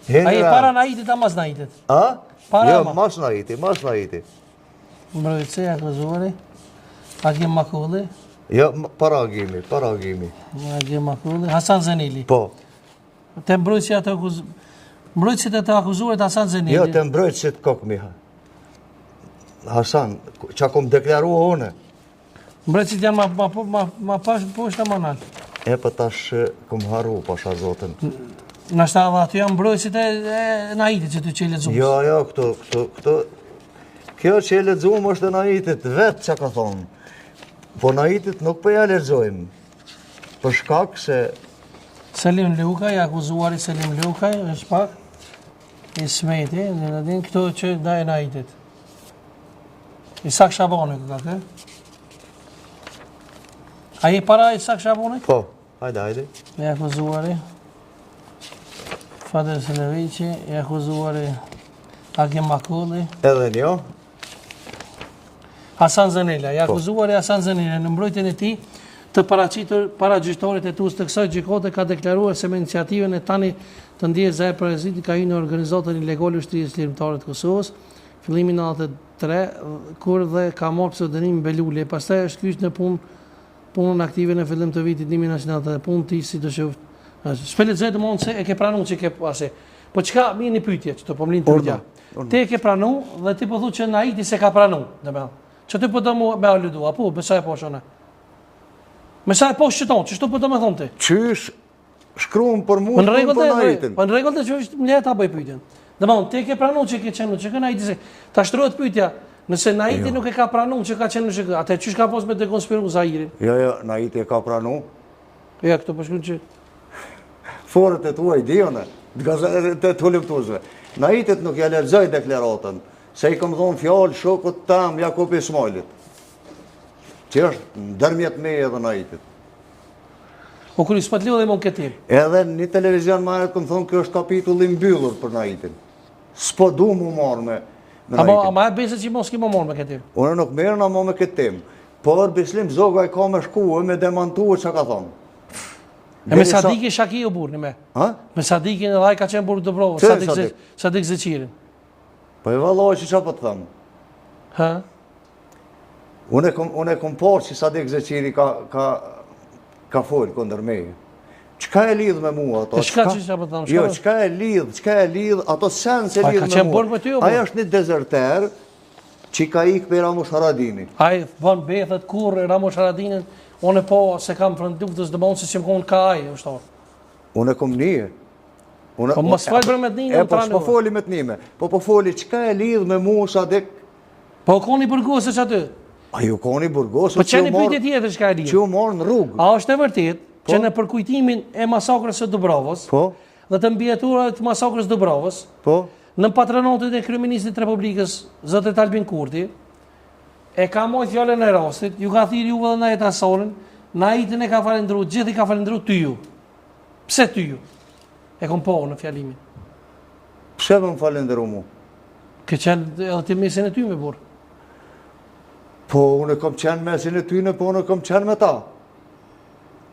Heni A je para Naitit a mas Naitit? A? Para jo, mas Naiti, mas Naiti. Mbrojtësi, akuzuari. Agim Makulli. Jo, para Agimi, para Agimi. Agim Makulli, Hasan Zeneli. Po. Te mbrojtësi atë akuz... Mbrojtësit e të akuzuarit Hasan Zeneli. Jo, te mbrojtësit kokmi. Hasan, ça kom deklaru une? Mbrojtësit janë ma, ma, ma, ma pash, poshtë ma nalt. E po tash kom harru, pasha zotin. Nashta edhe aty janë mbrojtësit e, e Naitit që ty që i lexum. Jo, jo, këto, këto, këto, kjo që e lexum është e Naitit, vetë që ka thonë. Po Naitit nuk po ja lexojmë. Për shkak se... Selim Lukaj, i akuzuari Selim Lukaj, është pak, Ismeti, në në din, këto që da e Naitit. Isak Shabani, këta kë? A je para Isak Shabanit? Po, hajde, hajde. I akuzuari, Fadil Seleviqi, i akuzuari Agim Makulli. Edhe një. Hasan Zenela, i po. akuzuari Hasan Zenela në mbrojtjen e tij të paraqitur para gjyqtarit hetues të kësaj gjykate ka deklaruar se me iniciativën e tani të ndjerë Zahir Pajaziti ka hyrë në organizatën ilegale Ushtrisë Çlirimtare të Kosovës, fillimi 93, kur dhe ka marrë pseudonimin Beluli, pastaj është kyç në punë punën aktive në fillim të vitit 1993, punë ti si të qoftë. S'pe lexoj domethënë se e ke pranuar që ke pasi. Po çka mirë një pyetje, që të po më lind pyetja. Ti e ke pranu dhe ti po thu që Naiti s'e ka pranu, domethënë. Që ti po do mu me aludu, apo me sa e po shone? Me sa e po shqyton, që shtu po do me thonë ti? Qysh shkruan për mua, shkruan për Naitin. Po në rregull të që është më ta bëj pyetjen. Domethënë, ti e ke pranu që ke qenë në UÇK, Naiti se ta shtrohet pyetja, nëse Naiti jo. nuk e ka pranu që ka qenë në UÇK, atë qysh ka pas me dekonspiru Zahirin? Jo, jo, Naiti e ka pranu. Jo, këto po shkruan që. Foret e tua i di unë, të gazetave të hulumtuesve. Naitit nuk ja lexoj deklaratën, se i kom dhonë fjalë shokut tem Jakup Ismajlit, që është ndërmjet meje edhe Naitit. Po kur i s'po të lodhi më këtë temë. Edhe një televizion më herët kom thonë kjo është kapitull i mbyllur për Naitin. S'po du mu marrë me, me Naitin. Ama e besë që mos ki mu marrë me këtë temë? Unë nuk merrna mo me këtë temë. Por Bislim Zogaj ka me shku e me demantu e që ka thonë. E me Sadikin shaki u burrë, me. Ha? Me Sadikin edhe ai ka qenë burrë Dubrovë, Sadik, Sadik? Sadik Zeqirin. Po e vallaj që ça po të them? Ha? Unë e kom, unë e kom parë që Sadik Zeqiri ka, ka, ka folë kundër meje. Çka e lidh me mua ato? Çka që çka po të them? Jo, çka e lidh, çka e lidh, ato sen se lidh me mua. Ka qenë Ai është një dezerter që ka ikë prej Ramush Haradinit. Ai bën bethet kurrë Ramush Haradinin, unë po se kam front luftës, domethënë se s'jam konë ka ai, ushtar. Unë e kom nije. Unë, po mos fol për me të nime, e, po s'po foli me të nime. Po po foli çka e lidh me mua Sadik Po u kon i burgosur që aty? Ai u kon i burgosur Po që një pyetje tjetër çka e lidh? Që u morë në rrugë. A është e vërtet po? që në përkujtimin e masakrës së Dubravës, po? dhe të mbijetuarve të masakrës së Dubravës, po? në patronatin e kryeministrit të Republikës, zotit Albin Kurti, e ka majt fjalën e rastit, ju ka thirrë juve dhe Nait Hasanin, Naitin e ka falendru, gjithë i ka falendru ty ju. Pse ty ju? E kom pa në fjalimin. Pse me më falendru mu? Ke qenë edhe ti mesin e tyne, burrë. Po, unë kom qenë mesin e tyne, po unë kom qenë me ta.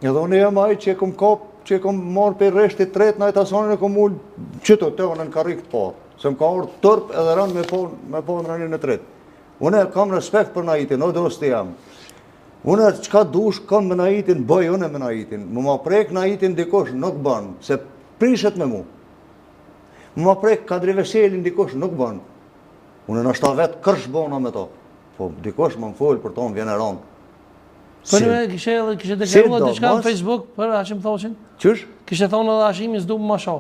Edhe unë jam ai që e kom kap, që e kom marrë prej rreshtit tretë, Nait Hasanin e kom ulë qëtu, te unë në karrikë të parë. Se më ka ardhë turp edhe rëndë me po, me po në rendin e tretë. Unë e kam respekt për Naitin, o dosti jam. Unë çka dush kam me Naitin, bëj unë me Naitin. Më ma prek Naitin dikush, nuk bën, se prishet me mu. Më ma prek Kadri Veselin dikush, nuk bën. Unë nashta vetë kërsh bona me to. Po dikush më më folë për to më vjen e rëndë. Po në kishe edhe kishe deklaruar diçka në Facebook për Hashim Thaçin? Qysh? Kishe thonë edhe Hashimin s'du më sha.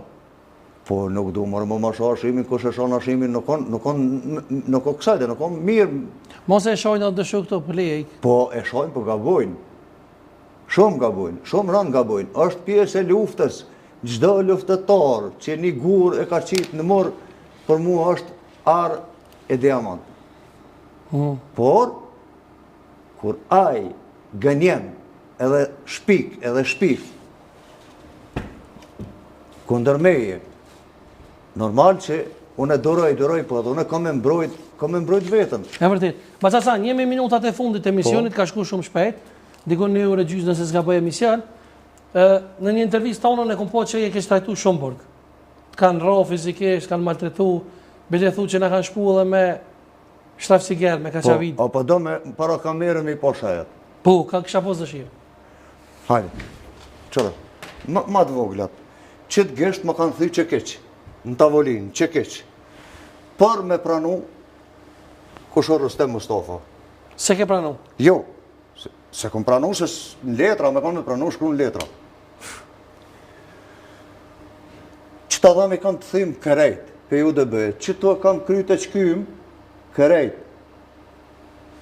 Po nuk du më më sha Hashimin, kush e shan Hashimin nuk kon nuk kon nuk o kësaj, nuk kon mirë. Mos e shajnë atë dëshu këto po leje. Po e shajnë, po gabojnë. Shumë gabojnë, shumë rëndë gabojnë. Është pjesë e luftës. Çdo luftëtar që një gur e ka qitë në mur, për mua është ar e diamant. Hmm. Por, kur ai gënjen edhe shpik, edhe shpif, kundër meje, normal që unë e duroj, duroj, po edhe unë kam me mbrojt, kam me mbrojt veten. E vërtet. Baca Hasan, jemi minutat e fundit të emisionit, po. ka shku shumë shpejt, diku një orë e gjysë nëse s'gaboj emision, ë në një intervistë tonën e kom pa që je keqtrajtu shumë burg. Të kanë rrah fizikisht, kanë maltretu, bile thu që na kanë shpu edhe me shtrafciger, me kaçavid. Po, apo do me para kamerë me i pa shejat? Po, ka kisha pas dëshirë. Hajde, qëre, ma, ma të voglat, qët gisht më kanë thy çekiç, në tavolinë, çekiç, për me pranu, kush o Rustem Mustafa. S'e ke pranu? Jo, s'e kom pranu se në letra, me kanë me pranu, shkru në letra. Qëta dham i kam të thym krejt, prej UDB, qëtu e kam kryt e shkym krejt.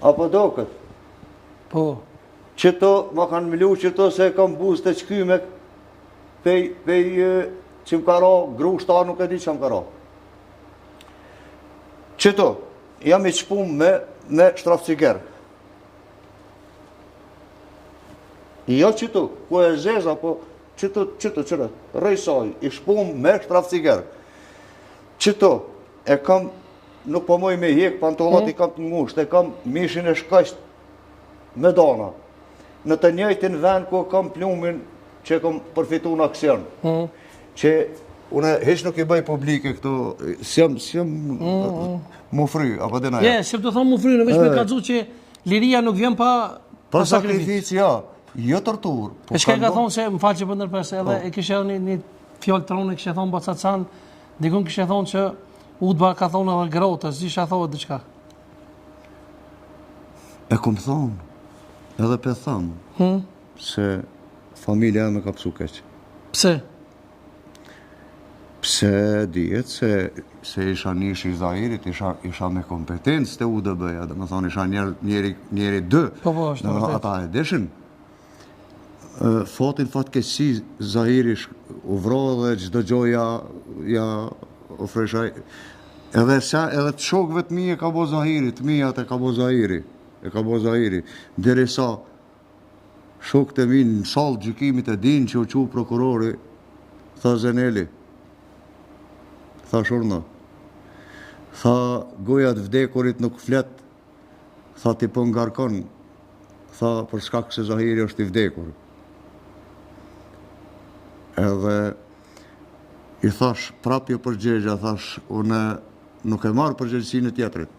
Apo doket? Po. Qëto ma kanë mlu qëto se e kam buzë të shkyme pej, pej që më ka ra, grushta nuk e di që më ka ra. Qëto, jam i shpum me, me shtrafciger. Jo qëtu, ku e zeza, po qëtu, qëtu, qëtu, rejsaj, i shpum me shtrafciger. Qëto, e kam, nuk po muj me hjek, pantollat mm. i kam të ngusht, e kam mishin e shkaqt me dana. Në të njëjtin vend ku kam plumbin që kam përfitu në aksion. Mm. Që unë hiç nuk i bëj publike këto, s'jam, s'jam mm, mm. mu fry, apo dhe na Je, si të thonë mu fry, në veç me kallzu që liria nuk vjen pa, pa sakrificë, ja, jo torturë. Po e çka ka thonë se, më falë që po ndërpres, edhe po. e kishe edhe një, një fjalë të ronë, kishe thonë Baca Hasan, dikun kishe thonë që Udba ka thonë edhe grotë, s'di çka thotë diçka. E kom thonë, edhe pe tham, hmm? se familja me ka pësu keq. Pse? Pse dihet se, se isha nishi i Zahirit, isha, isha me kompetencë te UDB-ja, domethonë isha njeri, njeri, njeri dë. Po, po, është vërtet. Ata e dishin. Fatin fatkeqësi Zahiri u vra dhe çdo gjo ja ja ofrojsha edhe sa edhe të shokëve të mi e ka bo Zahiri, të mijat e ka bo Zahiri, e ka bo Zahiri, derisa shokët e mi në sallë gjykimit e dinë që u çu prokurori, tha Zeneli, tha Shurna, tha goja të vdekurit nuk flet, Tha ti po ngarkon, tha për shkak se Zahiri është i vdekur. Edhe i thash prap ju përgjegja, thash unë nuk e marr përgjegjësinë e tjetrit.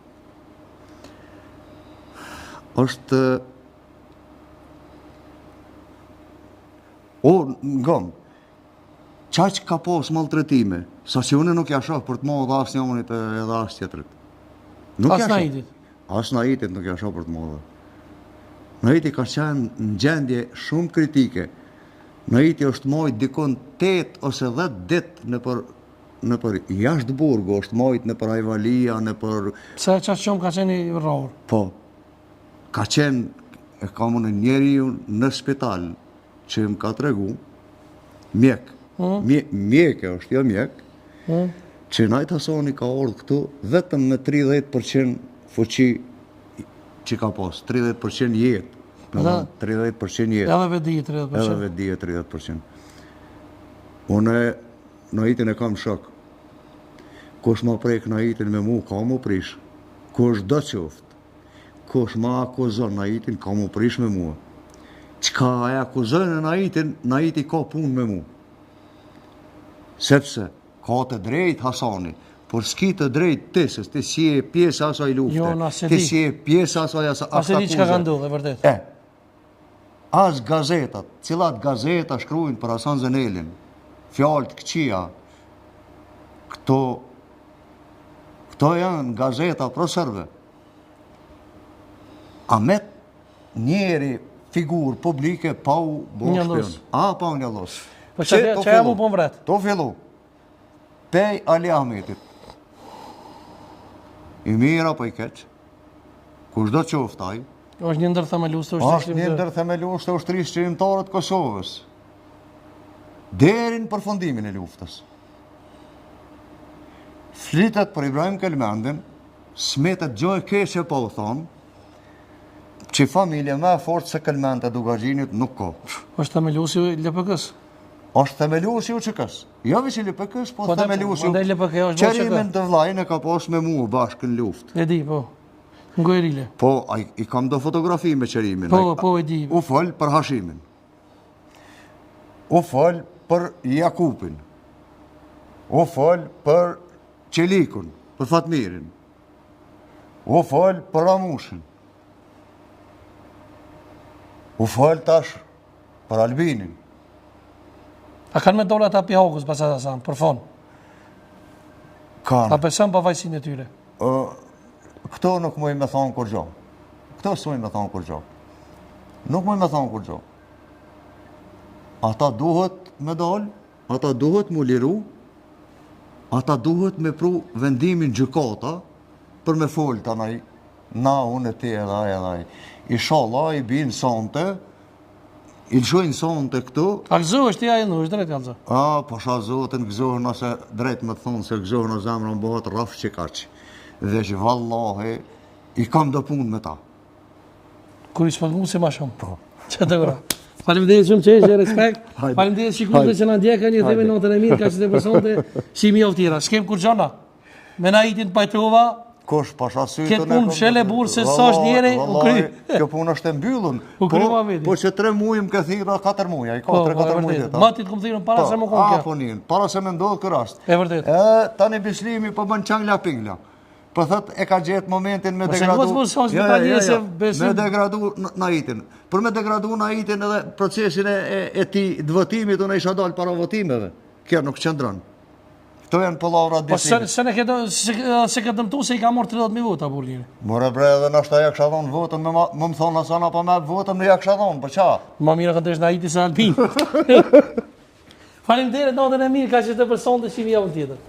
Është o ngom Qaq ka pas maltretime, sa që unë nuk ja shoh për të madhe as njonit edhe as tjetrit. Nuk as Naitit. As Naitit nuk ja shoh për të madhe. Naiti ka qenë në gjendje shumë kritike. Naiti është majt dikun 8 ose 10 dit nëpër nëpër jashtë burgu, është majt nëpër Hajvalia, nëpër... Pse qaq shumë ka qenë i rrahur? Po, ka qenë, e kam unë njeriun në spital, që më ka tregu, mjek, hmm? mjeke është, jo mjek, hmm? që Nait Hasani ka ardhë këtu vetëm me 30% fuqi që ka pas, 30% jetë, në 30% jetë. Edhe vetëdije 30%. Edhe vetëdije 30%. Unë Naitin e kam shok. Kush ma prek Naitin me mu, ka mu prish. Kush do qoftë. Kush ma akuzon Naitin, ka mu prish me mua. Çka e akuzojnë Naitin, Naiti ka punë me mu. Sepse, ka të drejtë Hasani, por s'ki të drejtë ti, se ti s'je pjesë e asaj lufte. Jo, na s'e di. Ti s'je pjesë e asaj akuze. A s'e di çka ka ndodhë, e vërtet. E, as gazetat, cilat gazeta shkrujnë për Hasan Zenelin, fjalë të këqija, këto Këto janë gazeta proserbe. A met njeri figurë publike pa u bo shpion. A pa u njollos. Po që që jam u po vret. To fillu. Pej Ali Ahmetit. I mirë apo i keq? Kushdo qoftë ai? Është një ndër themelues të ushtrisë. Është një ndër themelues të ushtrisë çlirimtare të Kosovës. Deri në përfundimin e luftës. Flitet për Ibrahim Kelmendin, s'metet gjo e keqe pa u thonë, që familje më e fortë se Kelmend e Dukagjinit nuk ka. Është themeluesi i LPK-s. Është themeluesi i UÇK-s. Jo veç i LPK-s, po, po themeluesi. Po LPK është UÇK. Qerimin të vllajin e ka pas me mua bashkë në luftë. E di, po. Në guerile. Po, ai, i kam do fotografi me Qerimin. Po, po, e di. U fol për Hashimin. U fol për Jakupin. U fol për Çelikun, për Fatmirin. U fol për Ramushin. U fol tash për Albinin. A kanë me dalë ata pi Hagës, Baca Hasan, për fund? Kanë. A beson pafajësinë e tyre? Këto nuk muj me thonë kurgjo. Këto s'muj me thonë kurgjo. Nuk muj me thonë kurgjo. Ata duhet me dalë, ata duhet mu liru, ata duhet me pru vendimin gjykata për me folë të naj, na unë e ti edhe aj edhe aj. Ishalla i binë sonte, i lëshojnë sonte këtu. A gëzohesh ti ajo nuk është drejt kallzo. A, pasha zotin gëzohna se drejt me të thonë se gëzohna zemra më bëhet rraf që kaq. Veç vallahi, i kam do punë me ta. Kur i s'po si ma shumë. Po. Që të vra. Faleminderit shumë që ishe, respekt. Faleminderit shikuesve që na ndjekën, ju themi natën e mirë, kaq të për sonte, shihemi javë tjera. S'kem kurgjo na. Me Naitin pajtova. Kush pasha sytë Këtë punë fshele burrë se sa është njeri, u kry. Kjo punë është e mbyllun. U kry po, ma veti. Po që 3 muaj më ke thirrë, 4 muaj, ai ka 3-4 po, muaj. Ma ti të kom thirrën para po, se më kon kjo. Po, nin, para se me ndodh ky rast. E vërtet. E tani Bislimi po bën çangla pingla. Po thot e ka gjetë momentin me degradu. Po se jo, jo, jo, jo, me degradu Naitin. Për me degradu Naitin edhe procesin e, e, e tij të votimit, unë isha dalë para votimeve. Kjo nuk qëndron. Këto janë pallavra të Po se se ne këtë se, se këtë dëmtu se i ka marrë 30.000 vota burrë njëri. More bre edhe nashta ja kisha dhonë votën me më më thonë Hasan apo me votën me ja kisha dhonë, po qa? Ma mirë ka desh Naiti se Albin. Faleminderit, natën e mirë, kaq ishte për sonte, shihemi javën tjetër.